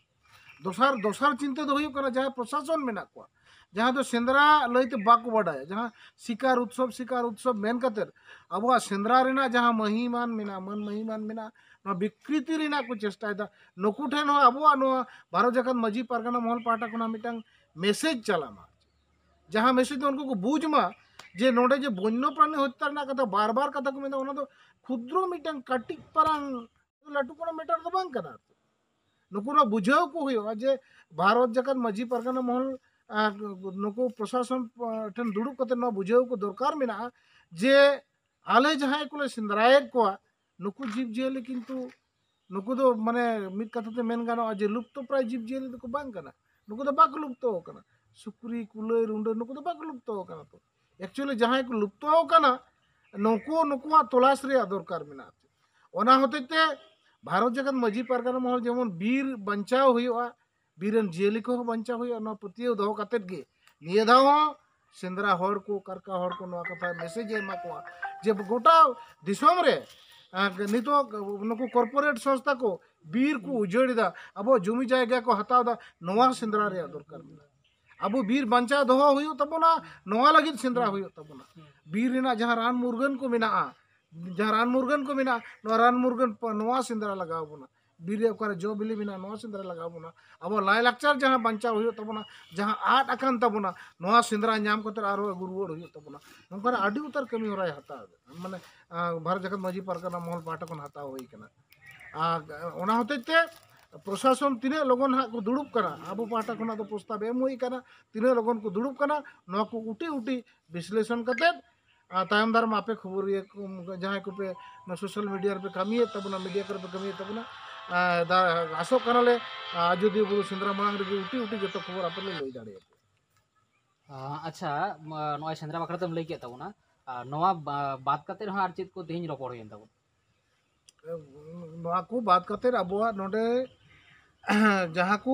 ᱫᱚᱥᱟᱨ ᱫᱚᱥᱟᱨ ᱪᱤᱱᱛᱟᱹ ᱫᱚ ᱦᱩᱭᱩᱜ ᱠᱟᱱᱟ ᱡᱟᱦᱟᱸᱭ ᱯᱨᱚᱥᱟᱥᱚᱱ ᱢᱮᱱᱟᱜ ᱠᱚᱣᱟ, ᱡᱟᱦᱟᱸ ᱫᱚ ᱥᱮᱸᱫᱽᱨᱟ ᱞᱟᱹᱭᱛᱮ ᱵᱟᱠᱚ ᱵᱟᱰᱟᱭᱟ, ᱡᱟᱦᱟᱸ ᱥᱤᱠᱟᱨ ᱩᱛᱥᱚᱵ ᱥᱤᱠᱟᱨ ᱩᱛᱥᱚᱵ ᱢᱮᱱ ᱠᱟᱛᱮ ᱟᱵᱚᱣᱟᱜ ᱥᱮᱸᱫᱽᱨᱟ ᱨᱮᱱᱟᱜ ᱡᱟᱦᱟᱸ ᱢᱟᱹᱦᱤᱢᱟᱱ ᱢᱮᱱᱟᱜᱼᱟ, ᱢᱟᱹᱱ ᱢᱟᱹᱦᱤᱢᱟᱱ ᱢᱮᱱᱟᱜᱼᱟ, ᱱᱚᱣᱟ ᱵᱤᱠᱨᱤᱛᱤ ᱨᱮᱱᱟᱜ ᱠᱚ ᱪᱮᱥᱴᱟᱭᱮᱫᱟ᱾ ᱱᱩᱠᱩ ᱴᱷᱮᱱ ᱦᱚᱸ ᱟᱵᱚᱣᱟᱜ ᱱᱚᱣᱟ ᱵᱷᱟᱨᱚᱛ ᱡᱟᱠᱟᱛ ᱢᱟᱹᱡᱷᱤ ᱯᱟᱨᱜᱟᱱᱟ ᱢᱚᱦᱚᱞ ᱯᱟᱦᱴᱟ ᱠᱷᱚᱱᱟᱜ ᱢᱤᱫᱴᱟᱝ ᱢᱮᱥᱮᱡᱽ ᱪᱟᱞᱟᱜ ᱢᱟ, ᱡᱟᱦᱟᱸ ᱢᱮᱥᱮᱡᱽ ᱫᱚ ᱩᱱᱠᱩ ᱠᱚ ᱵᱩᱡᱽ ᱢᱟ ᱡᱮ ᱱᱚᱰᱮ ᱡᱮ ᱵᱚᱱᱱᱚ ᱯᱨᱟᱱᱤ ᱦᱚᱛᱛᱟ ᱨᱮᱱᱟᱜ ᱠᱟᱛᱷᱟ ᱵᱟᱨ ᱵᱟᱨ ᱠᱟᱛᱷᱟ ᱠᱚ ᱢᱮᱱᱫᱟ, ᱚᱱᱟ ᱫᱚ ᱠᱷᱩᱫᱨᱚ ᱢᱤᱫᱴᱟᱝ ᱠᱟᱹᱴᱤᱡ ᱯᱟᱨᱟᱝ ᱞᱟᱹᱴᱩ ᱠᱳᱱᱳ ᱢᱮᱴᱟᱨ ᱫᱚ ᱵᱟᱝ ᱠᱟᱱᱟ᱾ ᱱᱩᱠᱩ ᱱᱚᱣᱟ ᱵᱩᱡᱷᱟᱹᱣ ᱠᱚ ᱦᱩᱭᱩᱜᱼᱟ ᱡᱮ ᱵᱷᱟᱨᱚᱛ ᱡᱟᱠᱟᱛ ᱢᱟᱹᱡᱷᱤ ᱯᱟᱨᱜᱟᱱᱟ ᱢᱚᱦᱚᱞ ᱟᱨ ᱱᱩᱠᱩ ᱯᱨᱚᱥᱟᱥᱚᱱ ᱴᱷᱮᱱ ᱫᱩᱲᱩᱵ ᱠᱟᱛᱮ ᱱᱚᱣᱟ ᱵᱩᱡᱷᱟᱹᱣ ᱠᱚ ᱫᱚᱨᱠᱟᱨ ᱢᱮᱱᱟᱜᱼᱟ ᱡᱮ ᱟᱞᱮ ᱡᱟᱦᱟᱸᱭ ᱠᱚᱞᱮ ᱥᱮᱸᱫᱽᱨᱟᱭᱮᱫ ᱠᱚᱣᱟ, ᱱᱩᱠᱩ ᱡᱤᱵᱽ ᱡᱤᱭᱟᱹᱞᱤ ᱠᱤᱱᱛᱩ ᱱᱩᱠᱩ ᱫᱚ ᱢᱟᱱᱮ ᱢᱤᱫ ᱠᱟᱛᱷᱟ ᱛᱮ ᱢᱮᱱ ᱜᱟᱱᱚᱜᱼᱟ ᱡᱮ ᱞᱩᱯᱛᱚ ᱯᱨᱟᱭ ᱡᱤᱵᱽ ᱡᱤᱭᱟᱹᱞᱤ ᱫᱚᱠᱚ ᱵᱟᱝ ᱠᱟᱱᱟ᱾ ᱱᱩᱠᱩ ᱫᱚ ᱵᱟᱠᱚ ᱞᱩᱯᱛᱚ ᱟᱠᱟᱱᱟ᱾ ᱥᱩᱠᱨᱤ, ᱠᱩᱞᱟᱹᱭ, ᱨᱩᱸᱰᱟᱹ ᱱᱩᱠᱩ ᱫᱚ ᱵᱟᱠᱚ ᱞᱩᱯᱛᱚ ᱟᱠᱟᱱᱟ᱾ ᱛᱚ ᱮᱠᱪᱩᱭᱮᱞᱤ ᱡᱟᱦᱟᱸᱭ ᱠᱚ ᱞᱩᱯᱛᱚ ᱟᱠᱟᱱᱟ ᱱᱩᱠᱩ, ᱱᱩᱠᱩᱣᱟᱜ ᱛᱚᱞᱟᱥ ᱨᱮᱭᱟᱜ ᱫᱚᱨᱠᱟᱨ ᱢᱮᱱᱟᱜᱼᱟ᱾ ᱚᱱᱟ ᱦᱚᱛᱮᱡ ᱛᱮ ᱵᱷᱟᱨᱚᱛ ᱡᱟᱠᱟᱛ ᱢᱟᱹᱡᱷᱤ ᱯᱟᱨᱜᱟᱱᱟ ᱢᱚᱦᱚᱞ ᱡᱮᱢᱚᱱ ᱵᱤᱨ ᱵᱟᱧᱪᱟᱣ ᱦᱩᱭᱩᱜᱼᱟ, ᱵᱤᱨ ᱨᱮᱱ ᱡᱤᱭᱟᱹᱞᱤ ᱠᱚᱦᱚᱸ ᱵᱟᱧᱪᱟᱣ ᱦᱩᱭᱩᱜᱼᱟ, ᱱᱚᱣᱟ ᱯᱟᱹᱛᱭᱟᱹᱣ ᱫᱚᱦᱚ ᱠᱟᱛᱮᱫ ᱜᱮ ᱱᱤᱭᱟᱹ ᱫᱷᱟᱣ ᱦᱚᱸ ᱥᱮᱸᱫᱽᱨᱟ ᱦᱚᱲ ᱠᱚ, ᱠᱟᱨᱠᱟ ᱦᱚᱲ ᱠᱚ ᱱᱚᱣᱟ ᱠᱟᱛᱷᱟ ᱢᱮᱥᱮᱡᱽ ᱮ ᱮᱢᱟ ᱠᱚᱣᱟ ᱡᱮ ᱜᱚᱴᱟ ᱫᱤᱥᱚᱢ ᱨᱮ, ᱟᱨ ᱱᱤᱛᱚᱜ ᱱᱩᱠᱩ ᱠᱚᱨᱯᱳᱨᱮᱴ ᱥᱚᱝᱥᱛᱷᱟ ᱠᱚ ᱵᱤᱨ ᱠᱚ ᱩᱡᱟᱹᱲ ᱮᱫᱟ, ᱟᱵᱚᱣᱟᱜ ᱡᱚᱢᱤ ᱡᱟᱭᱜᱟ ᱠᱚ ᱦᱟᱛᱟᱣ ᱮᱫᱟ, ᱱᱚᱣᱟ ᱥᱮᱸᱫᱽᱨᱟ ᱨᱮᱭᱟᱜ ᱫᱚᱨᱠᱟᱨ ᱢᱮᱱᱟᱜᱼᱟ᱾ ᱟᱵᱚ ᱵᱤᱨ ᱵᱟᱧᱪᱟᱣ ᱫᱚᱦᱚ ᱦᱩᱭᱩᱜ ᱛᱟᱵᱚᱱᱟ, ᱱᱚᱣᱟ ᱞᱟᱹᱜᱤᱫ ᱥᱮᱸᱫᱽᱨᱟ ᱦᱩᱭᱩᱜ ᱛᱟᱵᱚᱱᱟ᱾ ᱵᱤᱨ ᱨᱮᱱᱟᱜ ᱡᱟᱦᱟᱸ ᱨᱟᱱ ᱢᱩᱨᱜᱟᱹᱱ ᱠᱚ ᱢᱮᱱᱟᱜᱼᱟ, ᱡᱟᱦᱟᱸ ᱨᱟᱱ ᱢᱩᱨᱜᱟᱹᱱ ᱠᱚ ᱢᱮᱱᱟᱜᱼᱟ, ᱱᱚᱣᱟ ᱨᱟᱱ ᱢᱩᱨᱜᱟᱹᱱ ᱯ-, ᱱᱚᱣᱟ ᱥᱮᱸᱫᱽᱨᱟ ᱞᱟᱜᱟᱣ ᱵᱚᱱᱟ᱾ ᱵᱤᱨ ᱨᱮ ᱚᱠᱟᱨᱮ ᱡᱚ ᱵᱤᱞᱤ ᱢᱮᱱᱟᱜᱼᱟ, ᱱᱚᱣᱟ ᱥᱮᱸᱫᱽᱨᱟ ᱞᱟᱜᱟᱣ ᱵᱚᱱᱟ᱾ ᱟᱵᱚ ᱞᱟᱭᱞᱟᱠᱪᱟᱨ ᱡᱟᱦᱟᱸ ᱵᱟᱧᱪᱟᱣ ᱦᱩᱭᱩᱜ ᱛᱟᱵᱚᱱᱟ, ᱡᱟᱦᱟᱸ ᱟᱫ ᱟᱠᱟᱱ ᱛᱟᱵᱚᱱᱟ, ᱱᱚᱣᱟ ᱥᱮᱸᱫᱽᱨᱟ ᱧᱟᱢ ᱠᱟᱛᱮ ᱟᱨᱦᱚᱸ ᱟᱹᱜᱩ ᱨᱩᱣᱟᱹᱲ ᱦᱩᱭᱩᱜ ᱛᱟᱵᱚᱱᱟ᱾ ᱱᱚᱝᱠᱟᱱᱟᱜ ᱟᱹᱰᱤ ᱩᱛᱟᱹᱨ ᱠᱟᱹᱢᱤ ᱦᱚᱨᱟᱭ ᱦᱟᱛᱟᱣ ᱮᱫᱟ, ᱢᱟᱱᱮ, ᱟᱸ, ᱵᱷᱟᱨᱚᱛ ᱡᱟᱠᱟᱛ ᱢᱟᱹᱡᱷᱤ ᱯᱟᱨᱜᱟᱱᱟ ᱢᱚᱦᱚᱞ ᱯᱟᱦᱴᱟ ᱠᱷᱚᱱ ᱦᱟᱛᱟᱣ ᱦᱩᱭ ᱠᱟᱱᱟ᱾ ᱟᱨ ᱚᱱᱟ ᱦᱚᱛᱮᱡ ᱛᱮ ᱯᱨᱚᱥᱟᱥᱚᱱ ᱛᱤᱱᱟᱹᱜ ᱞᱚᱜᱚᱱ ᱦᱟᱸᱜ ᱠᱚ ᱫᱩᱲᱩᱵ ᱠᱟᱱᱟ, ᱟᱵᱚ ᱯᱟᱦᱴᱟ ᱠᱷᱚᱱᱟᱜ ᱫᱚ ᱯᱨᱚᱥᱛᱟᱵ ᱮᱢ ᱦᱩᱭ ᱠᱟᱱᱟ, ᱛᱤᱱᱟᱹᱜ ᱞᱚᱜᱚᱱ ᱠᱚ ᱫᱩᱲᱩᱵ ᱠᱟᱱᱟ, ᱱᱚᱣᱟ ᱠᱚ ᱩᱴᱤ ᱩᱴᱤ ᱵᱤᱥᱞᱮᱥᱚᱱ ᱠᱟᱛᱮᱫ, ᱟᱨ ᱛᱟᱭᱚᱢ ᱫᱟᱨᱟᱢ ᱟᱯᱮ ᱠᱷᱚᱵᱚᱨᱤᱭᱟᱹ ᱠᱚ, ᱡᱟᱦᱟᱸᱭ ᱠᱚᱯᱮ ᱱᱚᱣᱟ ᱥᱳᱥᱟᱞ ᱢᱤᱰᱤᱭᱟ ᱨᱮᱯᱮ ᱠᱟᱹᱢᱤᱭᱮᱫ ᱛᱟᱵᱚᱱᱟ, ᱢᱤᱰᱤᱭᱟ ᱠᱚᱨᱮ ᱯᱮ ᱠᱟᱹᱢᱤᱭᱮᱫ ᱛᱟᱵᱚᱱᱟ, ᱟᱸ, ᱫᱟ-, ᱟᱥᱚᱜ ᱠᱟᱱᱟᱞᱮ, ᱟᱸ, ᱟᱡᱚᱫᱤᱭᱟᱹ ᱵᱩᱨᱩ ᱥᱮᱸᱫᱽᱨᱟ ᱢᱟᱲᱟᱝ ᱨᱮᱜᱮ ᱩᱴᱤ ᱩᱴᱤ ᱡᱚᱛᱚ ᱠᱷᱚᱵᱚᱨ ᱟᱯᱮ ᱞᱮ ᱞᱟᱹᱭ ᱫᱟᱲᱮᱭᱟᱯᱮᱭᱟ᱾ ᱟᱸ, ᱟᱪᱪᱷᱟ, ᱢᱟ, ᱱᱚᱜᱼᱚᱭ ᱥᱮᱸᱫᱽᱨᱟ ᱵᱟᱠᱷᱨᱟ ᱛᱮᱢ ᱞᱟᱹᱭ ᱠᱮᱫ ᱛᱟᱵᱚᱱᱟ, ᱟᱨ ᱱᱚᱣᱟ ᱵᱟ-, ᱵᱟᱫ ᱠᱟᱛᱮ ᱦᱚᱸ ᱟᱨ ᱪᱮᱫ ᱠᱚ ᱛᱮᱦᱮᱧ ᱨᱚᱯᱚᱲ ᱦᱩᱭᱮᱱ ᱛᱟᱵᱚᱱᱟ? ᱱᱚᱣᱟ ᱠᱚ ᱵᱟᱫ ᱠᱟᱛᱮ ᱟᱵᱚᱣᱟᱜ ᱱᱚᱰᱮ ᱡᱟᱦᱟᱸ ᱠᱚ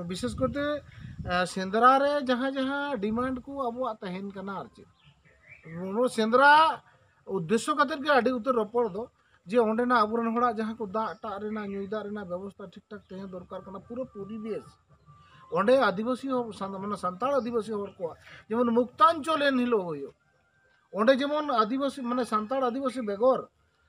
ᱵᱤᱥᱮᱥ ᱠᱚᱨᱛᱮ, ᱮ, ᱥᱮᱸᱫᱽᱨᱟ ᱨᱮ ᱡᱟᱦᱟᱸ ᱡᱟᱦᱟᱸ ᱰᱤᱢᱟᱱᱰ ᱠᱚ ᱟᱵᱚᱣᱟᱜ ᱛᱟᱦᱮᱱ ᱠᱟᱱᱟ ᱟᱨ ᱪᱮᱫ, ᱱᱚᱣᱟ ᱥᱮᱸᱫᱽᱨᱟ ᱩᱫᱽᱫᱮᱥᱥᱚ ᱠᱟᱛᱮ ᱜᱮ ᱟᱹᱰᱤ ᱩᱛᱟᱹᱨ ᱨᱚᱯᱚᱲ ᱫᱚ, ᱡᱮ ᱚᱸᱰᱮᱱᱟᱜ ᱟᱵᱚᱨᱮᱱ ᱦᱚᱲᱟᱜ ᱡᱟᱦᱟᱸ ᱠᱚ ᱫᱟᱜ ᱴᱟᱜ ᱨᱮᱱᱟᱜ, ᱧᱩᱭ ᱫᱟᱜ ᱨᱮᱱᱟᱜ ᱵᱮᱵᱚᱥᱛᱷᱟ ᱴᱷᱤᱠ ᱴᱷᱟᱠ ᱛᱟᱦᱮᱸ ᱫᱚᱨᱠᱟᱨ ᱠᱟᱱᱟ, ᱯᱩᱨᱟᱹ ᱯᱚᱨᱤᱵᱮᱥ ᱚᱸᱰᱮ ᱟᱹᱫᱤᱵᱟᱹᱥᱤ ᱦᱚᱲ, ᱥᱟᱱ-, ᱢᱟᱱᱮ ᱥᱟᱱᱛᱟᱲ ᱟᱹᱫᱤᱵᱟᱹᱥᱤ ᱦᱚᱲ ᱠᱚᱣᱟᱜ ᱡᱮᱢᱚᱱ ᱢᱩᱠᱛᱟᱧᱪᱚᱞ ᱮᱱ ᱦᱤᱞᱳᱜ ᱦᱩᱭᱩᱜ, ᱚᱸᱰᱮ ᱡᱮᱢᱚᱱ ᱟᱹᱫᱤᱵᱟᱹᱥᱤ, ᱢᱟᱱᱮ ᱥᱟᱱᱛᱟᱲ ᱟᱹᱫᱤᱵᱟᱹᱥᱤ ᱵᱮᱜᱚᱨ,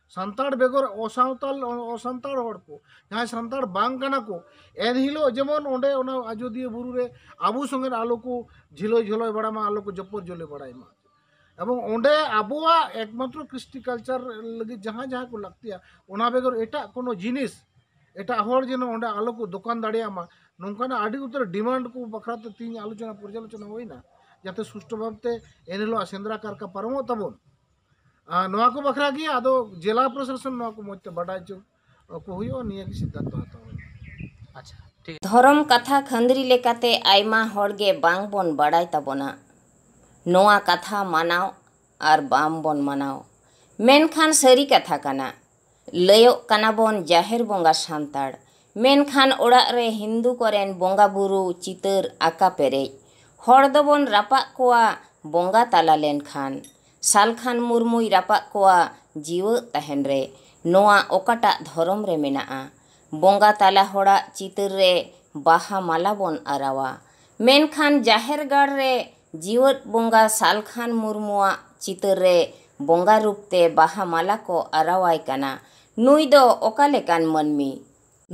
ᱥᱟᱱᱛᱟᱲ ᱵᱮᱜᱚᱨ ᱚᱥᱟᱶᱛᱟᱞ, ᱚᱥᱟᱱᱛᱟᱲ ᱦᱚᱲ ᱠᱚ, ᱡᱟᱦᱟᱸᱭ ᱥᱟᱱᱛᱟᱲ ᱵᱟᱝ ᱠᱟᱱᱟ ᱠᱚ, ᱮᱱᱦᱤᱞᱳᱜ ᱡᱮᱢᱚᱱ ᱚᱸᱰᱮ ᱚᱱᱟ ᱟᱡᱚᱫᱤᱭᱟᱹ ᱵᱩᱨᱩ ᱨᱮ ᱟᱵᱚ ᱥᱚᱸᱜᱮ ᱟᱞᱚ ᱠᱚ ᱡᱷᱤᱞᱳᱭ ᱡᱷᱚᱞᱳᱭ ᱵᱟᱲᱟᱭ ᱢᱟ, ᱟᱞᱚ ᱠᱚ ᱡᱚᱯᱚᱨ ᱡᱚᱞᱮ ᱵᱟᱲᱟᱭ ᱢᱟ᱾ ᱮᱵᱚᱝ ᱚᱸᱰᱮ ᱟᱵᱚᱣᱟᱜ ᱮᱠᱢᱟᱛᱨᱚ ᱠᱨᱤᱥᱴᱤ ᱠᱟᱞᱪᱟᱨ ᱞᱟᱹᱜᱤᱫ ᱡᱟᱦᱟᱸ ᱡᱟᱦᱟᱸ ᱠᱚ ᱞᱟᱹᱠᱛᱤᱭᱟ, ᱚᱱᱟ ᱵᱮᱜᱚᱨ ᱮᱴᱟᱜ ᱠᱳᱱᱳ ᱡᱤᱱᱤᱥ, ᱮᱴᱟᱜ ᱦᱚᱲ ᱡᱮᱱᱚ ᱚᱸᱰᱮ ᱟᱞᱚ ᱠᱚ ᱫᱚᱠᱟᱱ ᱫᱟᱲᱮᱭᱟᱜ ᱢᱟ, ᱱᱚᱝᱠᱟᱱᱟᱜ ᱟᱹᱰᱤ ᱩᱛᱟᱹᱨ ᱰᱤᱢᱟᱱᱰ ᱠᱚ ᱵᱟᱠᱷᱨᱟ ᱛᱮ ᱛᱮᱦᱮᱧ ᱟᱞᱳᱪᱚᱱᱟ ᱯᱚᱨᱡᱟᱞᱳᱪᱚᱱᱟ ᱦᱩᱭᱱᱟ, ᱡᱟᱛᱮ ᱥᱩᱥᱴᱷᱩ ᱵᱷᱟᱵᱽ ᱛᱮ ᱮᱱᱦᱤᱞᱳᱜ ᱥᱮᱸᱫᱽᱨᱟ ᱠᱟᱨᱠᱟ ᱯᱟᱨᱚᱢᱚᱜ ᱛᱟᱵᱚᱱ᱾ ᱟᱨ ᱱᱚᱣᱟ ᱠᱚ ᱵᱟᱠᱷᱨᱟ ᱜᱮ ᱟᱫᱚ ᱡᱮᱞᱟ ᱯᱨᱚᱥᱟᱥᱚᱱ ᱱᱚᱣᱟ ᱠᱚ ᱢᱚᱡᱽ ᱛᱮ ᱵᱟᱰᱟᱭ ᱦᱚᱪᱚ ᱠᱚ ᱦᱩᱭᱩᱜᱼᱟ, ᱱᱤᱭᱟᱹ ᱜᱮ ᱥᱤᱫᱽᱫᱷᱟᱱᱛᱚ ᱦᱟᱛᱟᱣ ᱦᱩᱭᱩᱜᱼᱟ᱾ ᱟᱪᱪᱷᱟ, ᱴᱷᱤᱠ᱾ ᱫᱷᱚᱨᱚᱢ ᱠᱟᱛᱷᱟ ᱠᱷᱟᱹᱱᱫᱽᱨᱤ ᱞᱮᱠᱟᱛᱮ ᱟᱭᱢᱟ ᱦᱚᱲ ᱜᱮ ᱵᱟᱝ ᱵᱚᱱ ᱵᱟᱲᱟᱭ ᱛᱟᱵᱚᱱᱟ ᱱᱚᱣᱟ ᱠᱟᱛᱷᱟ ᱢᱟᱱᱟᱣ ᱟᱨ ᱵᱟᱝ ᱵᱚᱱ ᱢᱟᱱᱟᱣ᱾ ᱢᱮᱱᱠᱷᱟᱱ ᱥᱟᱹᱨᱤ ᱠᱟᱛᱷᱟ ᱠᱟᱱᱟ, ᱞᱟᱹᱭᱚᱜ ᱠᱟᱱᱟ ᱵᱚᱱ ᱡᱟᱦᱮᱨ ᱵᱚᱸᱜᱟ ᱥᱟᱱᱛᱟᱲ, ᱢᱮᱱᱠᱷᱟᱱ ᱚᱲᱟᱜ ᱨᱮ ᱦᱤᱱᱫᱩ ᱠᱚᱨᱮᱱ ᱵᱚᱸᱜᱟ ᱵᱩᱨᱩ ᱪᱤᱛᱟᱹᱨ ᱟᱸᱠᱟ ᱯᱮᱨᱮᱡ᱾ ᱦᱚᱲ ᱫᱚᱵᱚᱱ ᱨᱟᱯᱟᱜ ᱠᱚᱣᱟ ᱵᱚᱸᱜᱟ ᱛᱟᱞᱟ ᱞᱮᱱᱠᱷᱟᱱ᱾ ᱥᱟᱞᱠᱷᱟᱱ ᱢᱩᱨᱢᱩᱭ ᱨᱟᱯᱟᱜ ᱠᱚᱣᱟ ᱡᱤᱣᱮᱫ ᱛᱟᱦᱮᱱ ᱨᱮ᱾ ᱱᱚᱣᱟ ᱚᱠᱟᱴᱟᱜ ᱫᱷᱚᱨᱚᱢ ᱨᱮ ᱢᱮᱱᱟᱜᱼᱟ? ᱵᱚᱸᱜᱟ ᱛᱟᱞᱟ ᱦᱚᱲᱟᱜ ᱪᱤᱛᱟᱹᱨ ᱨᱮ ᱵᱟᱦᱟ ᱢᱟᱞᱟ ᱵᱚᱱ ᱟᱨᱟᱣᱟ, ᱢᱮᱱᱠᱷᱟᱱ ᱡᱟᱦᱮᱨ ᱜᱟᱲ ᱨᱮ ᱡᱤᱣᱮᱫ ᱵᱚᱸᱜᱟ ᱥᱟᱞᱠᱷᱟᱱ ᱢᱩᱨᱢᱩᱣᱟᱜ ᱪᱤᱛᱟᱹᱨ ᱨᱮ ᱵᱚᱸᱜᱟ ᱨᱩᱯ ᱛᱮ ᱵᱟᱦᱟ ᱢᱟᱞᱟ ᱠᱚ ᱟᱨᱟᱣᱟᱭ ᱠᱟᱱᱟ᱾ ᱱᱩᱭ ᱫᱚ ᱚᱠᱟ ᱞᱮᱠᱟᱱ ᱢᱟᱹᱱᱢᱤ?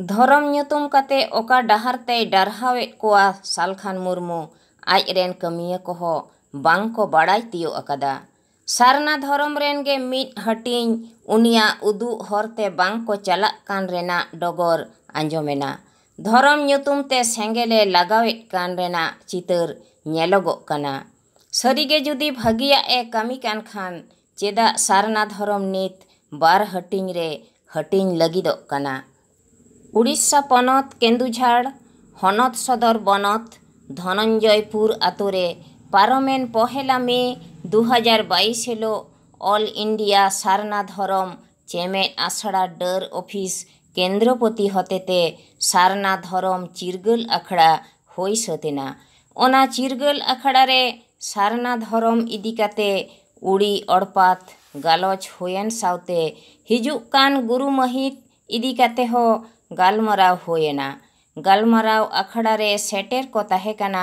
ᱫᱷᱚᱨᱚᱢ ᱧᱩᱛᱩᱢ ᱠᱟᱛᱮ ᱚᱠᱟ ᱰᱟᱦᱟᱨ ᱛᱮᱭ ᱰᱟᱨᱦᱟᱣᱮᱫ ᱠᱚᱣᱟ ᱥᱟᱞᱠᱷᱟᱱ ᱢᱩᱨᱢᱩ, ᱟᱡ ᱨᱮᱱ ᱠᱟᱹᱢᱤᱭᱟᱹ ᱠᱚᱦᱚᱸ ᱵᱟᱝ ᱠᱚ ᱵᱟᱲᱟᱭ ᱛᱤᱭᱳᱜ ᱟᱠᱟᱫᱟ᱾ ᱥᱟᱨᱱᱟ ᱫᱷᱚᱨᱚᱢ ᱨᱮᱱ ᱜᱮ ᱢᱤᱫ ᱦᱟᱹᱴᱤᱧ ᱩᱱᱤᱭᱟᱜ ᱩᱫᱩᱜ ᱦᱚᱨ ᱛᱮ ᱵᱟᱝ ᱠᱚ ᱪᱟᱞᱟᱜ ᱠᱟᱱ ᱨᱮᱱᱟᱜ ᱰᱚᱜᱚᱨ ᱟᱸᱡᱚᱢᱮᱱᱟ᱾ ᱫᱷᱚᱨᱚᱢ ᱧᱩᱛᱩᱢ ᱛᱮ ᱥᱮᱸᱜᱮᱞᱮ ᱞᱟᱜᱟᱣᱮᱫ ᱠᱟᱱ ᱨᱮᱱᱟᱜ ᱪᱤᱛᱟᱹᱨ ᱧᱮᱞᱚᱜᱚᱜ ᱠᱟᱱᱟ᱾ ᱥᱟᱹᱨᱤᱜᱮ ᱡᱩᱫᱤ ᱵᱷᱟᱹᱜᱤᱭᱟᱜ ᱮ ᱠᱟᱹᱢᱤ ᱠᱟᱱ ᱠᱷᱟᱱ, ᱪᱮᱫᱟᱜ ᱥᱟᱨᱱᱟ ᱫᱷᱚᱨᱚᱢ ᱱᱤᱛ ᱵᱟᱨ ᱦᱟᱹᱴᱤᱧ ᱨᱮ ᱦᱟᱹᱴᱤᱧ ᱞᱟᱹᱜᱤᱫᱚᱜ ᱠᱟᱱᱟ? ᱩᱲᱤᱥᱥᱟ ᱯᱚᱱᱚᱛ ᱠᱮᱱᱫᱩᱡᱷᱟᱲ ᱦᱚᱱᱚᱛ ᱥᱚᱫᱚᱨ ᱵᱚᱱᱚᱛ ᱫᱷᱚᱱᱚᱱᱡᱚᱭᱯᱩᱨ ᱟᱛᱳ ᱨᱮ ᱯᱟᱨᱚᱢᱮᱱ ᱯᱚᱦᱮᱞᱟ ᱢᱮ ᱫᱩ ᱦᱟᱡᱟᱨ ᱵᱟᱭᱤᱥ ᱦᱤᱞᱳᱜ ᱚᱞ ᱤᱱᱰᱤᱭᱟ ᱥᱟᱨᱱᱟ ᱫᱷᱚᱨᱚᱢ ᱪᱮᱢᱮᱫ ᱟᱥᱲᱟ ᱰᱟᱹᱨ ᱚᱯᱷᱤᱥ ᱠᱮᱱᱫᱨᱚᱯᱚᱛᱤ ᱦᱚᱛᱮᱛᱮ ᱥᱟᱨᱱᱟ ᱫᱷᱚᱨᱚᱢ ᱪᱤᱨᱜᱟᱹᱞ ᱟᱠᱷᱲᱟ ᱦᱩᱭ ᱥᱟᱹᱛ ᱮᱱᱟ᱾ ᱚᱱᱟ ᱪᱤᱨᱜᱟᱹᱞ ᱟᱠᱷᱲᱟ ᱨᱮ ᱥᱟᱨᱱᱟ ᱫᱷᱚᱨᱚᱢ ᱤᱫᱤ ᱠᱟᱛᱮ ᱩᱲᱤ ᱚᱲᱯᱟᱛ ᱜᱟᱞᱚᱪ ᱦᱩᱭᱮᱱ ᱥᱟᱶᱛᱮ ᱦᱤᱡᱩᱜ ᱠᱟᱱ ᱜᱩᱨᱩ ᱢᱟᱹᱦᱤᱛ ᱤᱫᱤ ᱠᱟᱛᱮ ᱦᱚᱸ ᱜᱟᱞᱢᱟᱨᱟᱣ ᱦᱩᱭᱮᱱᱟ᱾ ᱜᱟᱞᱢᱟᱨᱟᱣ ᱟᱠᱷᱲᱟ ᱨᱮ ᱥᱮᱴᱮᱨ ᱠᱚ ᱛᱟᱦᱮᱸ ᱠᱟᱱᱟ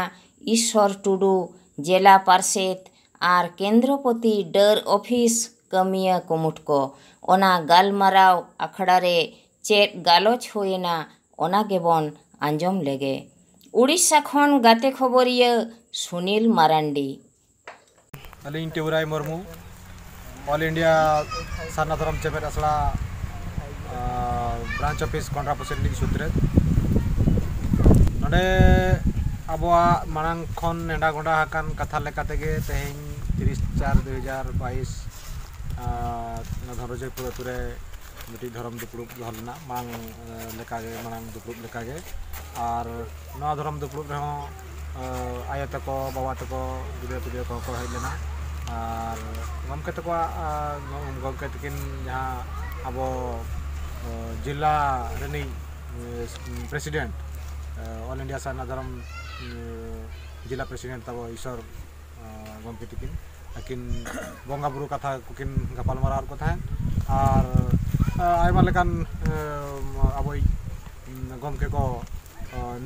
ᱤᱥᱥᱚᱨ ᱴᱩᱰᱩ, ᱡᱮᱞᱟ ᱯᱟᱨᱥᱮᱛ ᱟᱨ ᱠᱮᱱᱫᱨᱚᱯᱚᱛᱤ ᱰᱟᱹᱨ ᱚᱯᱷᱤᱥ ᱠᱟᱹᱢᱤᱭᱟᱹ ᱠᱩᱢᱩᱴ ᱠᱚ᱾ ᱚᱱᱟ ᱜᱟᱞᱢᱟᱨᱟᱣ ᱟᱠᱷᱲᱟ ᱨᱮ ᱪᱮᱫ ᱜᱟᱞᱚᱪ ᱦᱩᱭᱮᱱᱟ, ᱚᱱᱟ ᱜᱮᱵᱚᱱ ᱟᱸᱡᱚᱢ ᱞᱮᱜᱮ᱾ ᱩᱲᱤᱥᱥᱟ ᱠᱷᱚᱱ ᱜᱟᱛᱮ ᱠᱷᱚᱵᱚᱨᱤᱭᱟᱹ ᱥᱩᱱᱤᱞ ᱢᱟᱨᱟᱱᱰᱤ᱾ ᱟᱹᱞᱤᱧ ᱴᱤᱣᱨᱟᱭ ᱢᱩᱨᱢᱩ, ᱚᱞ ᱤᱱᱰᱤᱭᱟ ᱥᱟᱨᱱᱟ ᱫᱷᱚᱨᱚᱢ ᱪᱮᱢᱮᱫ ᱟᱥᱲᱟ ᱵᱨᱟᱧᱪ ᱚᱯᱷᱤᱥ ᱠᱚᱱᱰᱨᱟᱯᱚᱥᱤ ᱨᱤᱱᱤᱡ ᱥᱩᱛᱨᱮᱛ᱾ ᱱᱚᱰᱮ ᱟᱵᱚᱣᱟᱜ ᱢᱟᱲᱟᱝ ᱠᱷᱚᱱ ᱱᱮᱰᱟ ᱜᱚᱸᱰᱟ ᱟᱠᱟᱱ ᱠᱟᱛᱷᱟ ᱞᱮᱠᱟ ᱛᱮᱜᱮ ᱛᱮᱦᱮᱧ ᱛᱤᱨᱤᱥ ᱪᱟᱨ ᱫᱩ ᱦᱟᱡᱟᱨ ᱵᱟᱭᱤᱥ ᱫᱷᱚᱱᱨᱚᱡᱚᱭᱯᱩᱨ ᱟᱹᱛᱩ ᱨᱮ ᱢᱤᱫᱴᱤᱡ ᱫᱷᱚᱨᱚᱢ ᱫᱩᱯᱲᱩᱵ ᱫᱚᱦᱚ ᱞᱮᱱᱟ, ᱢᱟᱲᱟᱝ ᱞᱮᱠᱟᱜᱮ, ᱢᱟᱲᱟᱝ ᱫᱩᱯᱲᱩᱵ ᱞᱮᱠᱟᱜᱮ᱾ ᱟᱨ ᱱᱚᱣᱟ ᱫᱷᱚᱨᱚᱢ ᱫᱩᱯᱲᱩᱵ ᱨᱮᱦᱚᱸ ᱟᱭᱳ ᱛᱟᱠᱚ, ᱵᱟᱵᱟ ᱛᱟᱠᱚ, ᱜᱤᱫᱽᱨᱟᱹ ᱯᱤᱫᱽᱨᱟᱹ ᱠᱚᱦᱚᱸ ᱠᱚ ᱦᱮᱡ ᱞᱮᱱᱟ᱾ ᱟᱨ ᱜᱚᱢᱠᱮ ᱛᱟᱠᱚᱣᱟᱜ, ᱜᱚᱢᱠᱮ ᱛᱟᱹᱠᱤᱱ ᱡᱟᱦᱟᱸ ᱟᱵᱚ ᱡᱮᱞᱟ ᱨᱤᱱᱤᱡ ᱯᱨᱮᱥᱤᱰᱮᱱᱴ, ᱚᱞ ᱤᱱᱰᱤᱭᱟ ᱥᱟᱨᱱᱟ ᱫᱷᱚᱨᱚᱢ ᱡᱮᱞᱟ ᱯᱨᱮᱥᱤᱰᱮᱱᱴ ᱛᱟᱵᱚ ᱤᱥᱚᱨ ᱜᱚᱢᱠᱮ ᱛᱟᱹᱠᱤᱱ, ᱟᱹᱠᱤᱱ ᱵᱚᱸᱜᱟ ᱵᱩᱨᱩ ᱠᱟᱛᱷᱟ ᱠᱚᱠᱤᱱ ᱜᱟᱯᱟᱞ ᱢᱟᱨᱟᱣ ᱟᱫ ᱠᱚ ᱛᱟᱦᱮᱸᱫ᱾ ᱟᱨ ᱟᱭᱢᱟ ᱞᱮᱠᱟᱱ ᱟᱵᱚᱭᱤᱡ ᱜᱚᱢᱠᱮ ᱠᱚ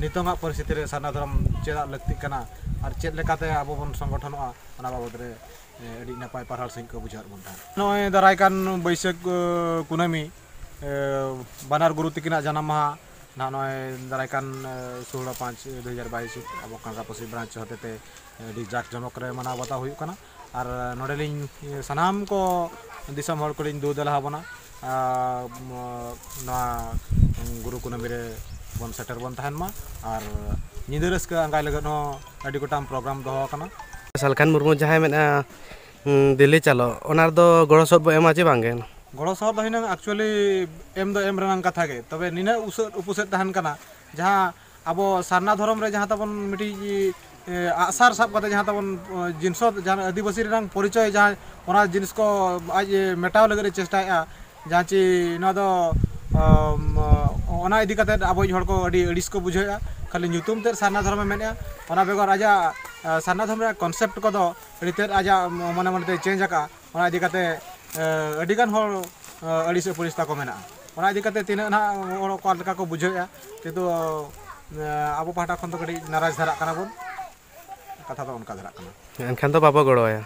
ᱱᱤᱛᱚᱝᱟᱜ ᱯᱚᱨᱤᱥᱛᱷᱤᱛᱤ ᱨᱮ ᱥᱟᱨᱱᱟ ᱫᱷᱚᱨᱚᱢ ᱪᱮᱫᱟᱜ ᱞᱟᱹᱠᱛᱤᱜ ᱠᱟᱱᱟ ᱟᱨ ᱪᱮᱫ ᱞᱮᱠᱟᱛᱮ ᱟᱵᱚ ᱵᱚᱱ ᱥᱚᱝᱜᱚᱴᱷᱚᱱᱚᱜᱼᱟ, ᱚᱱᱟ ᱵᱟᱵᱚᱫ ᱨᱮ ᱟᱹᱰᱤ ᱱᱟᱯᱟᱭ ᱯᱟᱨᱦᱟᱲ ᱥᱟᱺᱦᱤᱡ ᱠᱚ ᱵᱩᱡᱷᱟᱹᱣᱟᱫ ᱵᱚᱱ ᱛᱟᱦᱮᱸᱫ᱾ ᱱᱚᱜᱼᱚᱭ ᱫᱟᱨᱟᱭ ᱠᱟᱱ ᱵᱟᱹᱭᱥᱟᱹᱠᱷ ᱠᱩᱱᱟᱹᱢᱤ ᱵᱟᱱᱟᱨ ᱜᱩᱨᱩ ᱛᱟᱹᱠᱤᱱᱟᱜ ᱡᱟᱱᱟᱢ ᱢᱟᱦᱟ ᱱᱟᱦᱟᱜ ᱱᱚᱜᱼᱚᱭ ᱫᱟᱨᱟᱭ ᱠᱟᱱ ᱥᱳᱞᱳ ᱯᱟᱸᱪ ᱫᱩ ᱦᱟᱡᱟᱨ ᱵᱟᱭᱤᱥ ᱟᱵᱚ ᱠᱟᱸᱜᱟᱯᱟᱹᱥᱤ ᱵᱨᱟᱧᱪ ᱦᱚᱛᱮᱛᱮ ᱟᱹᱰᱤ ᱡᱟᱠ ᱡᱚᱢᱚᱠ ᱨᱮ ᱢᱟᱱᱟᱣ ᱵᱟᱛᱟᱣ ᱦᱩᱭᱩᱜ ᱠᱟᱱᱟ᱾ ᱟᱨ ᱱᱚᱰᱮᱞᱤᱧ ᱥᱟᱱᱟᱢ ᱠᱚ ᱫᱤᱥᱚᱢ ᱦᱚᱲ ᱠᱚᱞᱤᱧ ᱫᱩ ᱫᱮᱞᱟ ᱟᱵᱚᱱᱟ᱾ ᱱᱚᱣᱟ ᱜᱩᱨᱩ ᱠᱩᱱᱟᱹᱢᱤ ᱨᱮ ᱵᱚᱱ ᱥᱮᱴᱮᱨ ᱵᱚᱱ ᱛᱟᱦᱮᱱ ᱢᱟ᱾ ᱟᱨ ᱧᱤᱫᱟᱹ ᱨᱟᱹᱥᱠᱟᱹ ᱟᱸᱜᱟᱭ ᱞᱟᱹᱜᱤᱫ ᱦᱚᱸ ᱟᱹᱰᱤ ᱜᱚᱴᱟᱝ ᱯᱨᱳᱜᱨᱟᱢ ᱫᱚᱦᱚ ᱟᱠᱟᱱᱟ᱾ ᱥᱟᱞᱠᱷᱟᱱ ᱢᱩᱨᱢᱩ ᱡᱟᱦᱟᱸᱭ ᱢᱮᱱᱟ ᱫᱤᱞᱞᱤ ᱪᱟᱞᱚ, ᱚᱱᱟ ᱨᱮᱫᱚ ᱜᱚᱲᱚ ᱥᱚᱯᱚᱦᱚᱫ ᱵᱚ ᱮᱢᱟ ᱪᱮ ᱵᱟᱝᱜᱮ? ᱜᱚᱲᱚ ᱥᱚᱦᱚᱫ ᱫᱚ ᱦᱤᱱᱟᱹᱝ actually ᱮᱢ ᱫᱚ ᱮᱢ ᱨᱮᱱᱟᱝ ᱠᱟᱛᱷᱟ ᱜᱮ, ᱛᱚᱵᱮ ᱱᱤᱱᱟᱹᱜ ᱩᱥᱟᱹᱫ ᱩᱯᱩᱥᱟᱹᱫ ᱛᱟᱦᱮᱱ ᱠᱟᱱᱟ, ᱡᱟᱦᱟᱸ ᱟᱵᱚ ᱥᱟᱨᱱᱟ ᱫᱷᱚᱨᱚᱢ ᱨᱮ ᱡᱟᱦᱟᱸ ᱛᱟᱵᱚᱱ ᱢᱤᱫᱴᱤᱡ ᱮ, ᱟᱜᱼᱥᱟᱨ ᱥᱟᱵ ᱠᱟᱛᱮ ᱡᱟᱦᱟᱸ ᱛᱟᱵᱚᱱ ᱮ, ᱡᱤᱱᱤᱥ ᱡᱟᱦᱟᱸ ᱟᱹᱫᱤᱵᱟᱹᱥᱤ ᱨᱮᱱᱟᱝ ᱯᱚᱨᱤᱪᱚᱭ ᱡᱟᱦᱟᱸ ᱚᱱᱟ ᱡᱤᱱᱤᱥ ᱠᱚ ᱟᱡ ᱮ ᱢᱮᱴᱟᱣ ᱞᱟᱹᱜᱤᱫ ᱮ ᱪᱮᱥᱴᱟᱭᱮᱫᱼᱟ, ᱡᱟᱦᱟᱸ ᱪᱮ ᱱᱚᱣᱟ ᱫᱚ ᱚᱢ, ᱚᱱᱟ ᱤᱫᱤ ᱠᱟᱛᱮ ᱟᱵᱚᱭᱤᱡ ᱦᱚᱲ ᱠᱚ ᱟᱹᱰᱤ ᱟᱹᱲᱤᱥ ᱠᱚ ᱵᱩᱡᱷᱟᱹᱣᱮᱫᱼᱟ᱾ ᱠᱷᱟᱹᱞᱤ ᱧᱩᱛᱩᱢ ᱛᱮᱫ ᱥᱟᱨᱱᱟ ᱫᱷᱚᱨᱚᱢᱮ ᱢᱮᱱᱮᱫᱼᱟ, ᱚᱱᱟ ᱵᱮᱜᱚᱨ ᱟᱡᱟᱜ ᱮ, ᱥᱟᱨᱱᱟ ᱫᱷᱚᱨᱚᱢ ᱨᱮᱭᱟᱜ ᱠᱚᱱᱥᱮᱯᱴ ᱠᱚᱫᱚ ᱟᱹᱰᱤ ᱛᱮᱫ ᱟᱡᱟᱜ ᱢᱚᱱᱮ ᱢᱚᱱᱮᱛᱮ ᱪᱮᱧᱡᱽ ᱟᱠᱟᱫᱼᱟ᱾ ᱚᱱᱟ ᱤᱫᱤ ᱠᱟᱛᱮ ᱮ, ᱟᱹᱰᱤᱜᱟᱱ ᱦᱚᱲ ᱮ, ᱟᱹᱲᱤᱥ ᱟᱹᱯᱟᱹᱲᱤᱥ ᱛᱟᱠᱚ ᱢᱮᱱᱟᱜᱼᱟ᱾ ᱚᱱᱟ ᱤᱫᱤ ᱠᱟᱛᱮ ᱛᱤᱱᱟᱹᱜ ᱱᱟᱦᱟᱜ ᱦᱚᱲ ᱚᱠᱟ ᱞᱮᱠᱟ ᱠᱚ ᱵᱩᱡᱷᱟᱹᱣᱮᱫᱼᱟ, ᱠᱤᱱᱛᱩ ᱮ, ᱟᱵᱚ ᱯᱟᱦᱴᱟ ᱠᱷᱚᱱ ᱫᱚ ᱠᱟᱹᱴᱤᱡ ᱱᱟᱨᱟᱡᱽ ᱫᱷᱟᱨᱟᱜ ᱠᱟᱱᱟ ᱵᱚᱱ᱾ ᱠᱟᱛᱷᱟ ᱫᱚ ᱚᱱᱠᱟ ᱫᱷᱟᱨᱟᱜ ᱠᱟᱱᱟ᱾ ᱮᱱᱠᱷᱟᱱ ᱫᱚ ᱵᱟᱵᱚ ᱜᱚᱲᱚᱣᱟᱭᱟ᱾